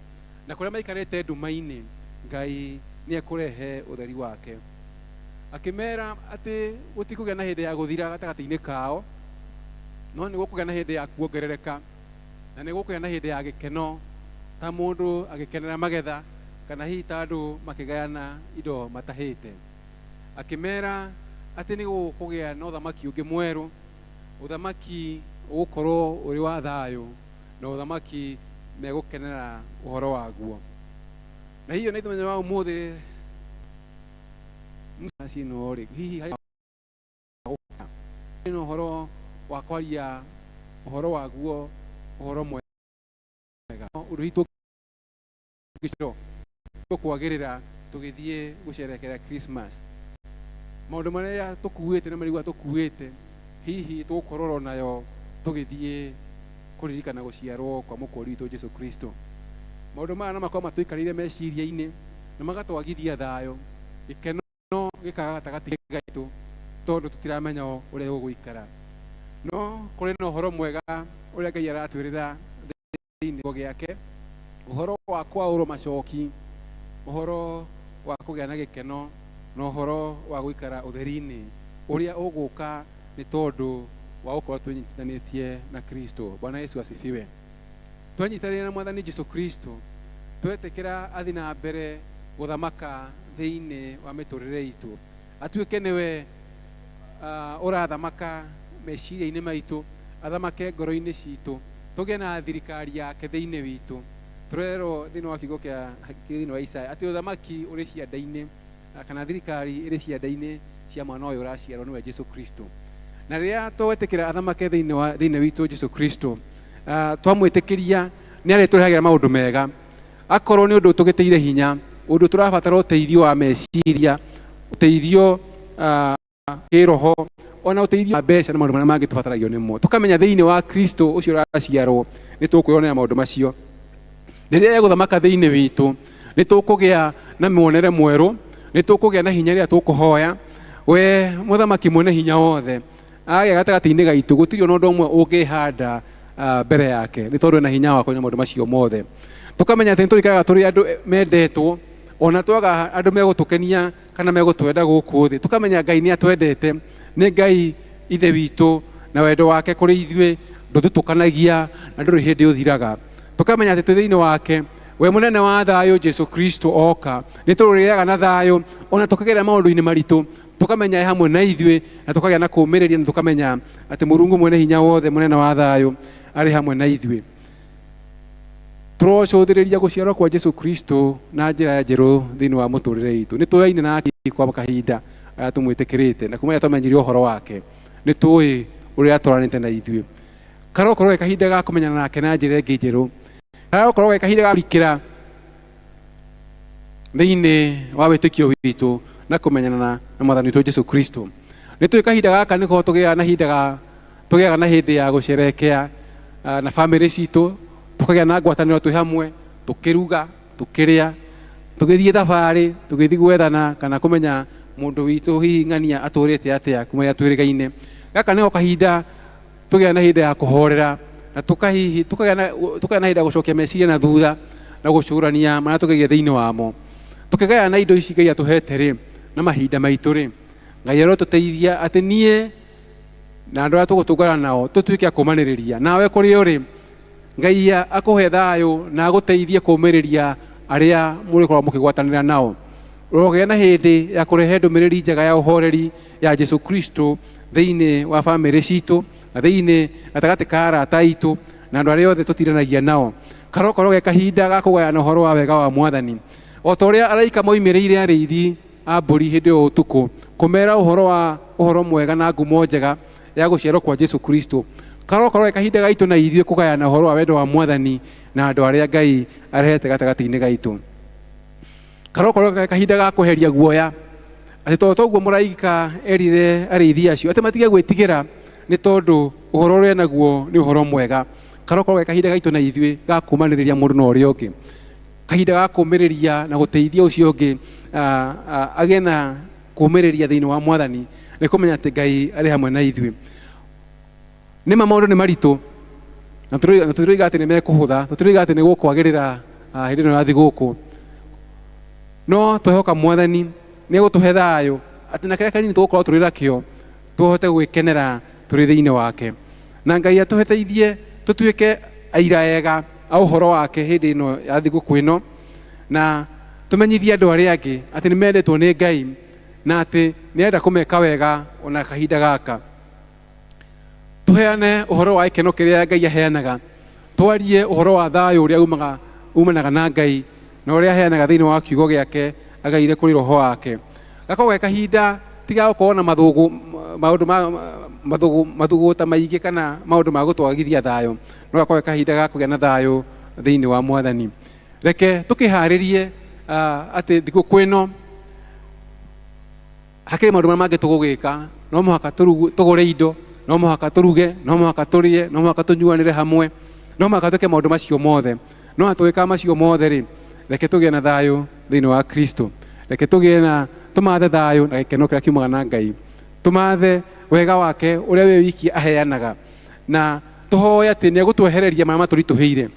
na kũrĩa maikarĩte nduma-inĩ, Ngai nĩ ekũrehe ũtheri wake. Akĩmera atĩ gũtikũgĩa na hĩndĩ ya gũthira gatagatĩ-inĩ kao, no nĩ gũkũgĩa na hĩndĩ ya kuongerereka, na nĩ gũkũgĩa na hĩndĩ ya gĩkeno, ta mũndũ agĩkenera magetha, kana hihi ta andũ makĩgayana indo matahĩte. Akĩmera atĩ nĩ gũkũgĩa na ũthamaki ũngĩ mwerũ, ũthamaki ũgũkorwo ũrĩ wa thayũ, na ũthamaki megũkenera ũhoro waguo. Na hihi ona ithuĩ mũthenya wa ũmũthĩ cino rĩ, hihi harĩ na ũhoro wa kwaria ũhoro waguo, ũhoro mwega, ũndũ hihi tũngĩcero tũkwagĩrĩra tũgĩthiĩ gũcerekera Christmas, maũndũ marĩa tũkuĩte na marigua tũkuĩte, hihi tũgũkorwo nayo tũgĩthiĩ kũririkana gũciarwo kwa mũkũri witũ Jesu Kristo. Maũndũ maya no makorwo matũikarĩire meciria-inĩ na magatwagithia thayũ, gĩkeno gĩkaga gatagatĩ gaitũ, tondũ tũtiramenya ũrĩa gũgũikara. No kũrĩ na ũhoro mwega ũrĩa Ngai aratwĩrĩra thĩinĩ gĩake, ũhoro wa kwaũrwo macoki, ũhoro wa kũgĩa na gĩkeno, na ũhoro wa gũikara ũtheri-inĩ ũrĩa ũgũka nĩ tondũ wa gũkorwo twĩnyitithanĩtie na Kristo. Bwana Yesu asifiwe. Twanyitanĩra na Mwathani Jesu Kristo, twetĩkĩra athi na mbere gũthamaka thĩinĩ wa mĩtũrĩre itũ, atuĩke nĩwe ũrathamaka meciria-inĩ maitũ, athamake ngoro-inĩ citũ, tũgĩe na thirikari yake thĩinĩ witũ. Tũrerwo thĩinĩ wa kiugo kĩa thĩinĩ wa Isaya atĩ ũthamaki ũrĩ cianda-inĩ, kana thirikari ĩrĩ cianda-inĩ cia mwana ũyũ ũraciarwo nĩwe Jesu Kristo. Na rĩrĩa twetĩkĩra athamake thĩinĩ witũ Jesu Kristo, twamwĩtĩkĩria nĩ arĩtũrehagĩra maũndũ mega. Akorwo nĩ ũndũ tũgĩtĩire hinya, ũndũ tũrabatara ũteithio wa meciria, ũteithio kĩroho, ona ũteithio wa mbeca na maũndũ marĩa mangĩ tũbataragio nĩmo, tũkamenya thĩinĩ wa Kristo ũcio ũraciarwo nĩ tũkwĩyonera maũndũ macio. Rĩrĩa egũthamaka thĩinĩ witũ, nĩ tũkũgĩa na muonere mwerũ, nĩ tũkũgĩa na hinya rĩrĩa tũkũhoya. We mũthamaki mwene hinya wothe agĩa gatagatĩ-inĩ gaitũ, gũtirĩ ona ũndũ ũmwe ũngĩhanda mbere yake, nĩ tondũ ena hinya wa kũniina maũndũ macio mothe. Tũkamenya atĩ nĩ tũrĩikaraga tũrĩ andũ mendetwo, ona twaga andũ megũtũkenia kana megũtwenda gũkũ thĩ, tũkamenya Ngai nĩ atwendete, nĩ Ngai ithe witũ, na wendo wake kũrĩ ithuĩ ndũthutũkanagia na ndũrĩ hĩndĩ ũthiraga. Tũkamenya atĩ twĩ thĩinĩ wake, we mũnene wa thayũ Jesu Kristo oka, nĩ tũrĩgĩaga na thayũ ona tũkĩgerera maũndũ-inĩ maritũ, tũkamenya e hamwe na ithuĩ, na tũkagĩa na kũũmĩrĩria, na tũkamenya atĩ Mũrungu mwene hinya wothe mũnene wa thayũ arĩ hamwe na ithuĩ. Tũrocũthĩrĩria gũciarwo kwa Jesu Kristo na njĩra njerũ thĩinĩ wa mũtũrĩre witũ. Nĩ tũyaine nake kwa kahinda arĩa tũmwĩtĩkĩrĩte, na kuma rĩrĩa twamenyire ũhoro wake nĩ tũĩ ũrĩa atwaranĩte na ithuĩ. Karokorwo ge kahinda ga kũmenyana nake na njĩra ĩngĩ njerũ, karokorwo ge kahinda ga kũrikĩra thĩinĩ wa wĩtĩkio witũ na kũmenyana na Mwathani witũ Jesu Kristo. Nĩ tũĩ kahinda gaka nĩko tũgĩaga na hinda ga tũgĩaga na hĩndĩ ya gũcerekea na bamĩrĩ citũ, tũkagĩa na ngwatanĩro twĩ hamwe, tũkĩruga, tũkĩrĩa, tũgĩthiĩ thabarĩ, tũgĩthiĩ gwethana kana kũmenya mũndũ witũ hihi ng'ania atũrĩte atĩa kuma rĩrĩa twĩrĩgaine. Gaka nĩko kahinda tũgĩa na hĩndĩ ya kũhorera, na tũkahihi tũkagĩa na hĩndĩ ya gũcokia meciria na thutha na gũcũrania marĩa tũgeria thĩinĩ wamo. Tũkĩgayana indo ici Ngai atũhete rĩ, na mahinda maitũ rĩ, Ngai arotũteithia atĩ niĩ na andũ arĩa tũgũtũngana nao tũtuĩke a kũũmanĩrĩria. Nawe kũrĩa ũrĩ, Ngai akũhe thayũ na agũteithie kũũmĩrĩria arĩa mũrĩkoragwo mũkĩgwatanĩra nao. Ũrogĩa na hĩndĩ ya kũrehe ndũmĩrĩri njega ya ũhoreri ya Jesu Kristo thĩinĩ wa bamĩrĩ citũ, na thĩinĩ gatagatĩ ka arata aitũ na andũ arĩa othe tũtindanagia nao. Karokorwo ge kahinda ga kũgayana ũhoro wa wega wa Mwathani. O ta ũrĩa araika moimĩrĩire arĩithi a mbũri hĩndĩ ĩyo ũtukũ kũmera ũhoro wa ũhoro mwega na ngumo njega ya gũciarwo kwa Jesu Kristo, karokorwo ge kahinda gaitũ na ithuĩ kũgayana ũhoro wa wendo wa Mwathani na andũ arĩa Ngai arehete gatagatĩ-inĩ gaitũ. Karokorwo ge kahinda ga kweheria guoya, atĩ tondũ toguo mũraika erire arĩithi acio atĩ matige gwĩtigĩra nĩ tondũ ũhoro ũrĩa naguo nĩ ũhoro mwega. Karokorwo ge kahinda gaitũ na ithuĩ ga kũũmanĩrĩria mũndũ na ũrĩa ũngĩ, kahinda ga kũũmĩrĩria na gũteithia ũcio ũngĩ agĩe na kũũmĩrĩria thĩinĩ wa Mwathani, nĩ kũmenya atĩ Ngai arĩ hamwe na ithuĩ. Nĩma maũndũ nĩ maritũ, na tũtiroiga atĩ nĩ mekũhũtha, tũtiroiga atĩ nĩ gũkwagĩrĩra hĩndĩ ĩno ya thigũkũ, no twehoka Mwathani nĩ egũtũhe thayũ, atĩ na kĩrĩa kanini tũgũkorwo tũrĩ nakĩo tũhote gwĩkenera tũrĩ thĩinĩ wake. Na Ngai atũteithie tũtuĩke aira ega a ũhoro wake hĩndĩ ĩno ya thigũkũ ĩno, na tũmenyithie andũ arĩa angĩ atĩ nĩ mendetwo nĩ Ngai, na atĩ nĩ arenda kũmeka wega ona kahinda gaka. Tũheane ũhoro wa gĩkeno kĩrĩa Ngai aheanaga, twarie ũhoro wa thayũ ũrĩa umanaga na Ngai na ũrĩa aheanaga thĩinĩ wa kiugo gĩake agaire kũrĩ roho wake. Gakorwo ge kahinda tiga gũkorwo na mathũgũ, maũndũ ma mathũgũ, mathũgũta maingĩ kana maũndũ ma gũtwagithia thayũ, no gakorwo ge kahinda ga kũgĩa na thayũ thĩinĩ wa Mwathani. Reke tũkĩharĩrie atĩ thigũkũ ĩno hakĩrĩ maũndũ marĩa mangĩ tũgũgĩka. No mũhaka tũgũre indo, no mũhaka tũruge, no mũhaka tũrĩe, no mũhaka tũnyuanĩre hamwe, no mũhaka twĩke maũndũ macio mothe. No na tũgĩka macio mothe rĩ, reke tũgĩe na thayũ thĩinĩ wa Kristo. Reke tũgĩe na tũmathe thayũ na gĩkeno kĩrĩa kiumaga na Ngai. Tũmathe Wega wake ũrĩa we wiki aheanaga, na tũhoe atĩ nĩ egũtwehereria marĩa matũritũhĩire.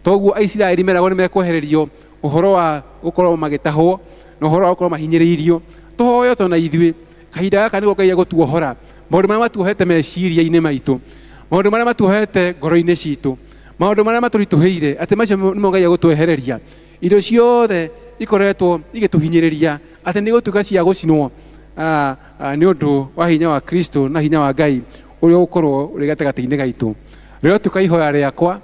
Toguo Aisiraeli meragwo nĩ mekwehererio ũhoro wa gũkorwo magĩtahwo na ũhoro wa gũkorwo mahinyĩrĩirio. Tũhoe to na ithuĩ kahinda gaka nĩguo Ngai egũtuohora maũndũ marĩa matuohete meciria-inĩ maitũ, maũndũ marĩa matuohete ngoro-inĩ citũ, maũndũ marĩa matũritũhĩire, atĩ macio nĩmo Ngai egũtwehereria. Indo ciothe ikoretwo igĩtũhinyĩrĩria atĩ nĩ igũtuĩka cia gũcinwo nĩ ũndũ wa hinya wa Kristo na hinya wa Ngai ũrĩa ũgũkorwo ũrĩ gatagatĩ-inĩ gaitũ. Rĩrotuĩka ihoya rĩakwa,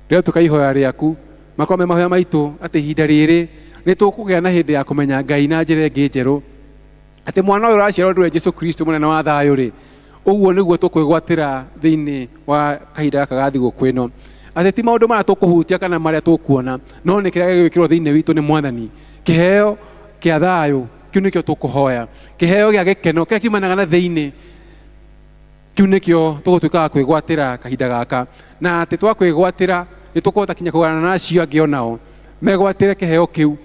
rĩrotuĩka ihoya rĩaku, makorwo me mahoya maitũ atĩ ihinda rĩrĩ nĩ tũkũgĩa na hĩndĩ ya kũmenya Ngai na njĩra ĩngĩ njerũ, atĩ mwana ũyũ ũraciarwo nĩwe Jesu Kristo mũnene wa thayũ rĩ, ũguo nĩguo tũkwĩgwatĩra thĩinĩ wa kahinda gaka ga thigũkũ ĩno, atĩ ti maũndũ marĩa tũkũhutia kana marĩa tũkuona, no nĩ kĩrĩa gĩgwĩkĩrwo thĩinĩ witũ nĩ Mwathani. Kĩheo kĩa thayũ kĩu nĩkĩo tũkũhoya, kĩheo gĩa gĩkeno kĩrĩa kiumanaga na thĩinĩ, kĩu nĩkĩo tũgũtuĩka wa kwĩgwatĩra kahinda gaka, na atĩ twakwĩgwatĩra nĩ tũkũhota kinya kũgana na acio angĩ onao megwatĩre kĩheo kĩu,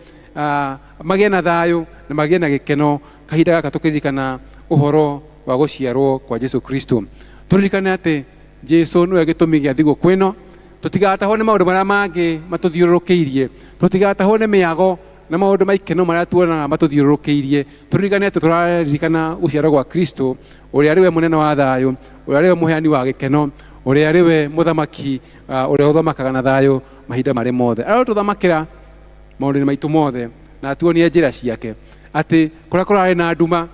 magĩe na thayũ na magĩe na gĩkeno kahinda gaka tũkĩririkana ũhoro wa gũciarwo kwa Jesu Kristo. Tũririkane atĩ Jesu nĩwe gĩtũmi gĩa thigũkũ ĩno, tũtigatahwo nĩ maũndũ marĩa mangĩ matũthiũrũrũkĩirie, tũtigatahwo nĩ mĩago na maũndũ ma ikeno marĩa tuonaga matũthiũrũrũkĩirie. Tũririkane atĩ tũraririkana gũciarwo gwa Kristo, ũrĩa arĩ we mũnene wa thayũ, ũrĩa arĩ we mũheani wa gĩkeno, ũrĩa arĩ we mũthamaki, ũrĩa ũthamakaga na thayũ mahinda marĩ mothe. Arotũthamakĩra maũndũ-inĩ maitũ mothe na atuonie njĩra ciake, atĩ kũrĩa kũrarĩ na nduma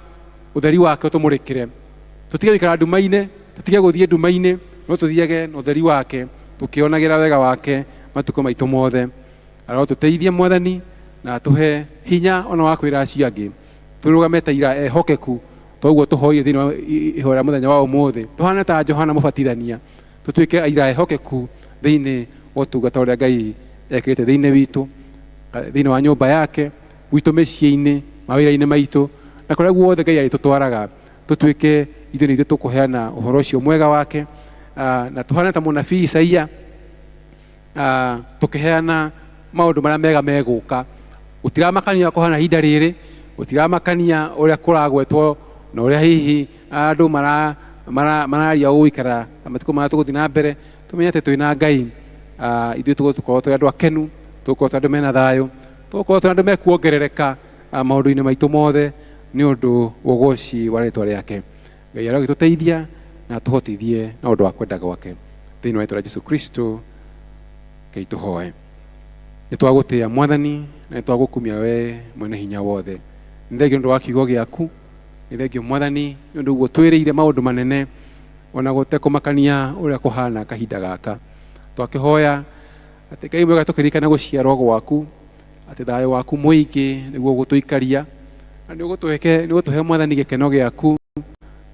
ũtheri wake ũtũmũrĩkĩre. Tũtige gũikara nduma-inĩ, tũtige gũthiĩ nduma-inĩ, no tũthiage na ũtheri wake tũkĩonagĩra wega wake matukũ maitũ mothe. Arotũteithia Mwathani na atũhe hinya ona wa kwĩra acio angĩ tũrũgame ta ira ehokeku, toguo tũhoire thĩinĩ wa ihoya mũthenya wa ũmũthĩ, tũhane ta Johana Mũbatithania, tũtuĩke aira ehokeku thĩinĩ wa ũtungata ũrĩa Ngai ekĩrĩte thĩinĩ witũ, thĩinĩ wa nyũmba yake, gwitũ mĩciĩ-inĩ, mawĩra-inĩ maitũ, na kũrĩa guothe Ngai arĩtũtwaraga, tũtuĩke ithuĩ nĩ ithuĩ tũkũheana ũhoro ũcio mwega wake, na tũhane ta mũnabii Isaia, tũkĩheana maũndũ marĩa mega megũka. Gũtiramakania kũhana ihinda rĩrĩ, gũtiramakania ũrĩa kũragwetwo na ũrĩa hihi andũ mararia ũgũikara matukũ marĩa tũgũthiĩ na mbere. Tũmenye atĩ twĩna Ngai, ithuĩ tũgũkorwo tũrĩ andũ akenu, tũgũkorwo tũrĩ andũ mena thayũ, tũgũkorwo tũrĩ andũ mekuongerereka maũndũ-inĩ maitũ mothe nĩ ũndũ wa ũgoci wa rĩtwa rĩake. Ngai arogĩtũteithia na atũhotithie na ũndũ wa kwenda gwake. Thĩinĩ wa rĩtwa rĩa Jesu Kristo, Ngai tũhoe. Nĩ twagũtĩĩa Mwathani na nĩ twagũkumia we mwene hinya wothe. Nĩ thengio nĩ ũndũ wa kiugo gĩaku, nĩ thengio Mwathani nĩ ũndũ ũguo twĩrĩire maũndũ manene ona gũtekũmakania ũrĩa kũhana kahinda gaka. Twakĩhoya atĩ Ngai mwega tũkĩririkana gũciarwo gwaku, atĩ thayũ waku mũingĩ nĩguo ũgũtũikaria, na nĩ ũgũtũhe Mwathani gĩkeno gĩaku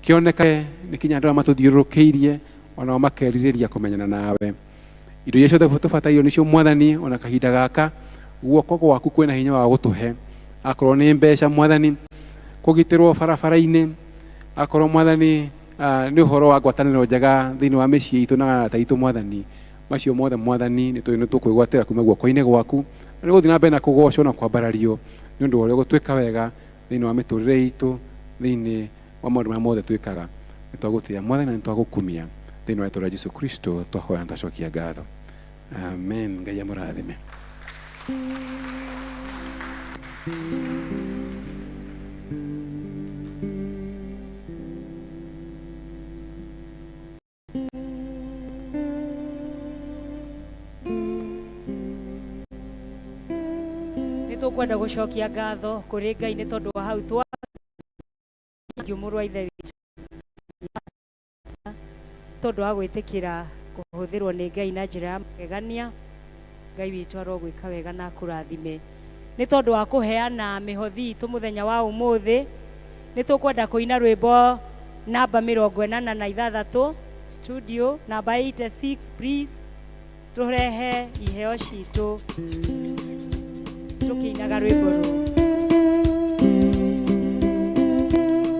kĩoneke nĩ kinya andũ arĩa matũthiũrũrũkĩirie onao makerirĩria kũmenyana nawe. Indo iria ciothe tũbatairwo nĩcio Mwathani ona kahinda gaka, guoko gwaku kwĩna hinya wa gũtũhe. Akorwo nĩ mbeca Mwathani, kũgitĩrwo barabara-inĩ, akorwo Mwathani nĩ ũhoro wa ngwatanĩro njega thĩinĩ wa mĩciĩ itũ na arata aitũ Mwathani, macio mothe Mwathani nĩ tũĩ nĩ tũkwĩgwatĩra kuma guoko-inĩ gwaku, na nĩ ũgũthiĩ na mbere na kũgocwo na kwambarario nĩ ũndũ wa ũrĩa ũgũtwĩka wega thĩinĩ wa mĩtũrĩre itũ, thĩinĩ wa maũndũ marĩa mothe twĩkaga. Nĩ twagũtĩĩa Mwathani na nĩ twagũkumia thĩinĩ wa rĩtwa rĩa Jesu Kristo, twahoya na twacokia ngatho. Amen. Ngai amũrathime. Nĩ tũkwenda gũcokia ngatho kũrĩ Ngai nĩ tondũ wa hau twa mũrũ wa ithe witũ tondũ wa gwĩtĩkĩra kũhũthĩrwo nĩ Ngai na njĩra ya magegania. Ngai witũ arogwĩka wega na akũrathime nĩ tondũ wa kũheana mĩhothi itũ mũthenya wa ũmũthĩ. Nĩ tũkwenda kũina rwĩmbo namba 86 studio namba 86, please tũrehe iheo citũ tũkĩinaga rwĩmbo rũu.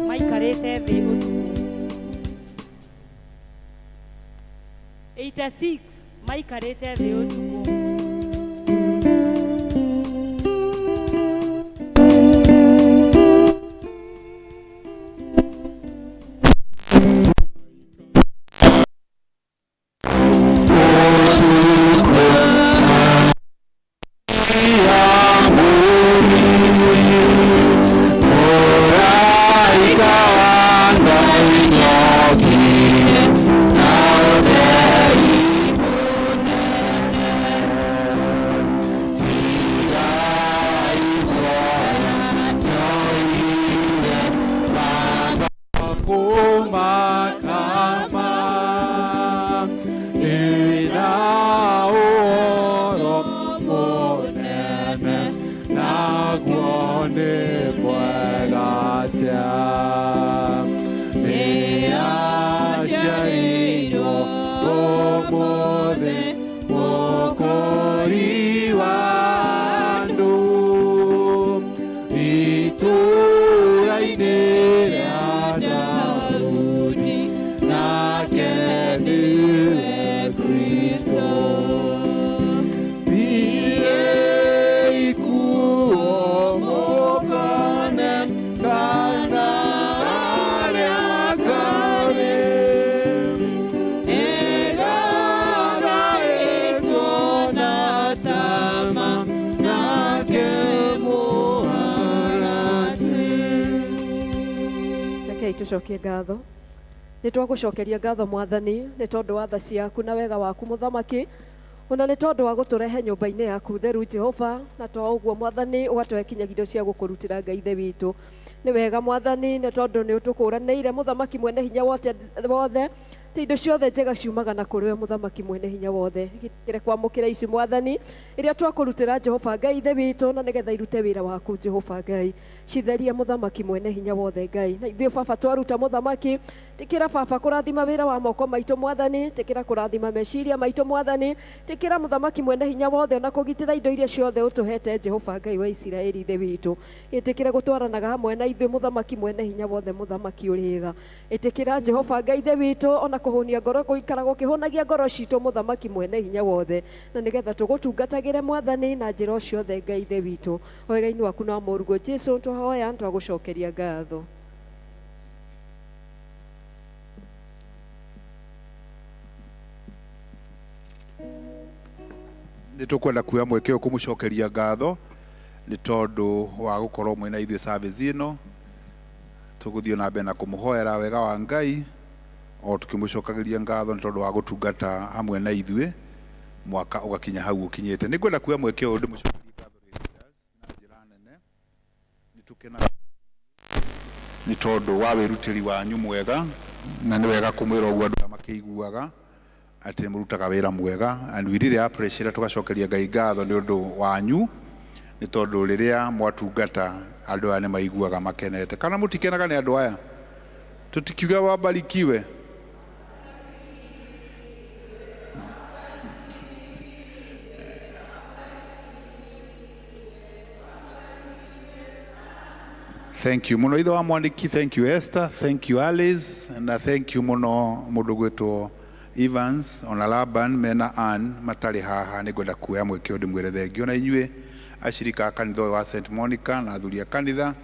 Maikarĩte thĩ ũtukũ 86, maikarĩte thĩ ũtukũ. Tũcokie ngatho. Nĩ twagũcokeria ngatho Mwathani nĩ tondũ wa tha ciaku na wega waku Mũthamaki, ona nĩ tondũ wa gũtũrehe nyũmba-inĩ yaku theru Jehova, na to ũguo Mwathani ũgatũhe kinyagia indo cia gũkũrutĩra Ngai Ithe witũ. Nĩ wega Mwathani nĩ tondũ nĩ ũtũkũranĩire Mũthamaki mwene hinya wothe, ti indo ciothe njega ciumaga na kũrĩ we Mũthamaki mwene hinya wothe. Gĩtĩkĩre kwamũkĩra ici Mwathani iria twakũrutĩra Jehova Ngai Ithe witũ, na nĩgetha irute wĩra waku Jehova Ngai. Citherie Mũthamaki mwene hinya wothe Ngai. Na ithuĩ Baba twaruta Mũthamaki, tĩkĩra Baba kũrathima wĩra wa moko maitũ Mwathani, tĩkĩra kũrathima meciria maitũ Mwathani, tĩkĩra Mũthamaki mwene hinya wothe ona kũgitĩra indo iria ciothe ũtũhete Jehova Ngai wa Isiraeli Ithe witũ. Ĩtĩkĩre gũtwaranaga hamwe na ithuĩ Mũthamaki mwene hinya wothe, Mũthamaki ũrĩ tha. Ĩtĩkĩra Jehova Ngai Ithe witũ ona kũhũnia ngoro, gũikara gũkĩhũnagia ngoro citũ Mũthamaki mwene hinya wothe, na nĩgetha tũgũtungatagĩre Mwathani na njĩra o ciothe Ngai Ithe witũ. Wega-inĩ waku na wa Mũrũguo Jesu twahoya twagũcokeria ngatho. Nĩ tũkwenda kuoya mweke ũyũ kũmũcokeria ngatho nĩ tondũ wa gũkorwo mwĩna ithuĩ service ĩno. Tũgũthiĩ na mbere na kũmũhoera wega wa Ngai o tũkĩmũcokagĩria ngatho nĩ tondũ wa gũtungata hamwe na ithuĩ mwaka ũgakinya hau ũkinyĩte. Nĩ ngwenda kuoya mweke ũyũ ndĩmũcokerie ngatho na njĩra nene. Nĩ tũkenaga nĩ tondũ wa wĩrutĩri wanyu mwega, na nĩ wega kũmwĩra ũguo andũ aya makĩiguaga atĩ nĩ mũrutaga wĩra mwega, and we really appreciate, tũgacokeria Ngai ngatho nĩ ũndũ wanyu, nĩ tondũ rĩrĩa mwatungata andũ aya nĩ maiguaga makenete. Kana mũtikenaga nĩ andũ aya? Tũtikiuga wabarikiwe. Thank you muno ithe wa Mwaniki, thank you Esther, thank you Alice, na thank you muno mũndũ gwĩtwo Evans ona Laban mena Ann matarĩ haha. Nĩ ngwenda kuoya mweke ũyũ ndĩmwĩre thengio na inyuĩ acirika a kanitha ũyũ wa St Monica na athuri a kanitha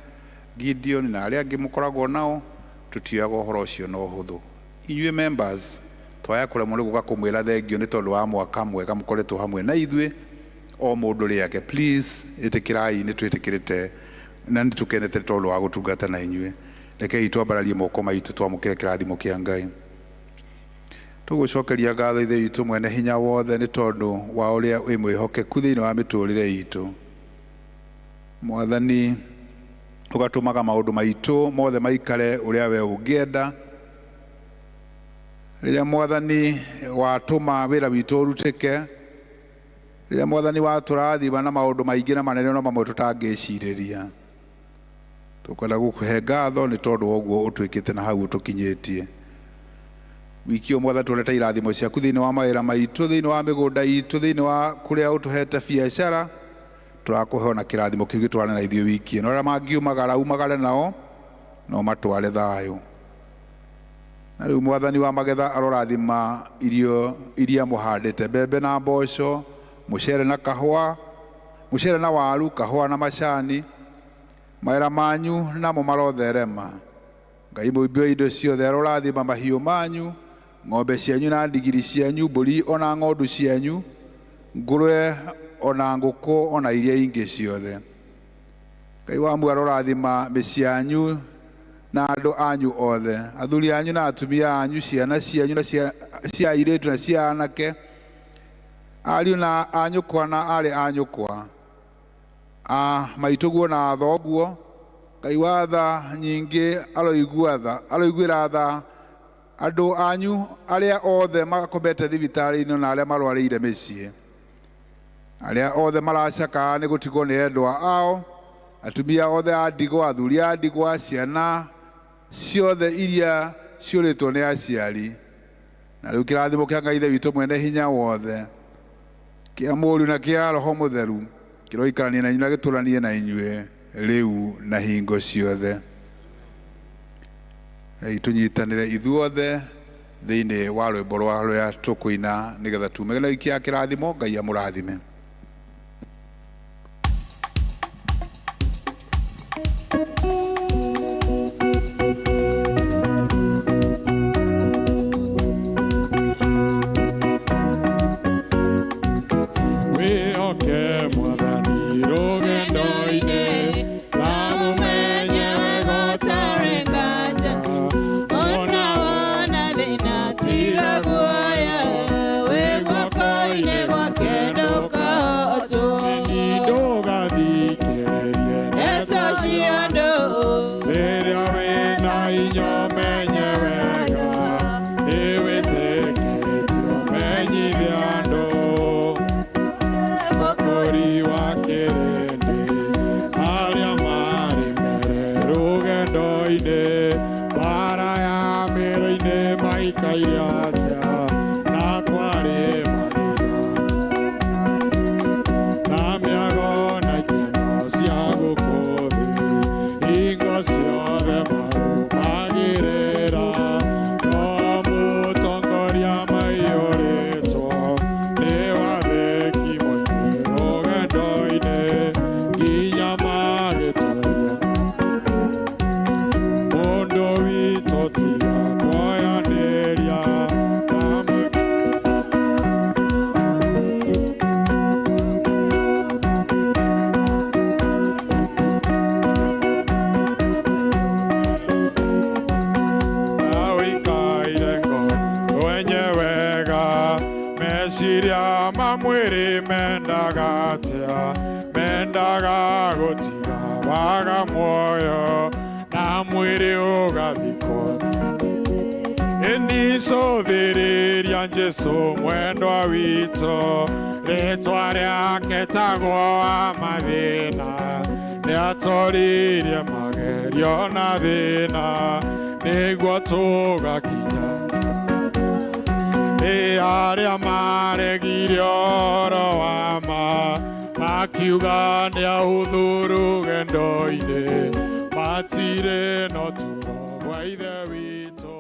Gideon na arĩa angĩ mũkoragwo nao, tũtioyaga ũhoro ũcio na ũhũthũ. Inyuĩ members twaya kũremwo nĩ gũka kũmwĩra thengio nĩ tondũ wa mwaka mwega mũkoretwo hamwe na ithuĩ, o mũndũ rĩake. Please ĩtĩkĩrai nĩ twĩtĩkĩrĩte na nĩ tũkenete tondũ wa gũtungata na inyuĩ. Rekei twambararie moko maitũ twamũkĩre kĩrathimo kĩa Ngai. Tũgũcokeria ngatho Ithe witũ mwene hinya wothe nĩ tondũ wa ũrĩa wĩ mwĩhokeku thĩinĩ wa mĩtũrĩre itũ. Mwathani, ũgatũmaga maũndũ maitũ mothe maikare ũrĩa we ũngĩenda. Rĩrĩa Mwathani watũma wĩra witũ ũrutĩke, rĩrĩa Mwathani watũrathima na maũndũ maingĩ na manene no mamwe tũtangĩcirĩria, tũkwenda gũkũhe ngatho nĩ tondũ wa ũguo ũtwĩkĩte na hau ũtũkinyĩtie. Wiki ũyũ Mwathani tuonete irathimo ciaku thĩinĩ wa mawĩra maitũ, thĩinĩ wa mĩgũnda itũ, thĩinĩ wa kũrĩa ũtũhete biacara. Tũrakũhe ona kĩrathimo kĩu gĩtwarane na ithuĩ wiki ĩno. Arĩa mangiumagara umagare nao no matware thayũ. Na rĩu Mwathani wa magetha arorathima irio iria mũhandĩte, mbembe na mboco, mũcere na kahũa, mũcere na waru, kahũa na macani. Mawĩra manyu namo marotherema. Ngai mũimbi wa indo ciothe arorathima mahiũ manyu, ng'ombe cianyu na ndigiri cianyu, mbũri ona ng'ondu cianyu, ngũrwe ona ngũkũ ona iria ingĩ ciothe. Ngai wa muoyo arorathima mĩciĩ yanyu na andũ anyu othe, athuri anyu na atumia anyu, ciana cianyu na cia airĩtu na cia anake, ariũ na anyũkwa na aarĩ a nyũkwa, a maitũguo na thoguo. Ngai wa tha nyingĩ aroiguĩra tha andũ anyu arĩa othe makomete thibitarĩ-inĩ na arĩa marwarĩire mĩciĩ, arĩa othe maracakaya nĩ gũtigwo nĩ endwa ao, atumia othe a ndigwa, athuri a ndigwa, ciana ciothe iria ciũrĩtwo nĩ aciari. Na rĩu kĩrathimo kĩa Ngai Ithe witũ mwene hinya wothe, kĩa Mũriũ na kĩa Roho Mũtheru kĩroikaranie na inyuĩ na gĩtũranie na inyuĩ rĩu na hingo ciothe. Rĩu tũnyitanĩre ithuothe thĩinĩ wa rwĩmbo rwa rũrĩa tũkũina nĩgetha tume na wiki ya kĩrathimo. Ngai amũrathime. Wĩhoke Mwathani rũgendo-inĩ na mũmenye wega ũtarĩ nganja. Ma mwĩrĩ mendaga atĩa? Mendaga gũtiga waga muoyo na mwĩrĩ ũgathikwo. Ĩnicũthĩrĩria Jesũ mwendwa witũ, rĩtwa rĩake tagwo wa mathĩna, nĩatoririe magerio na thĩna, nĩguo tũgakinya. Ĩ arĩa maregire ũhoro wa ma, makiuga nĩahũthũ rũgendo-inĩ, matirĩ na ũtũũro bwa Ithe witũ.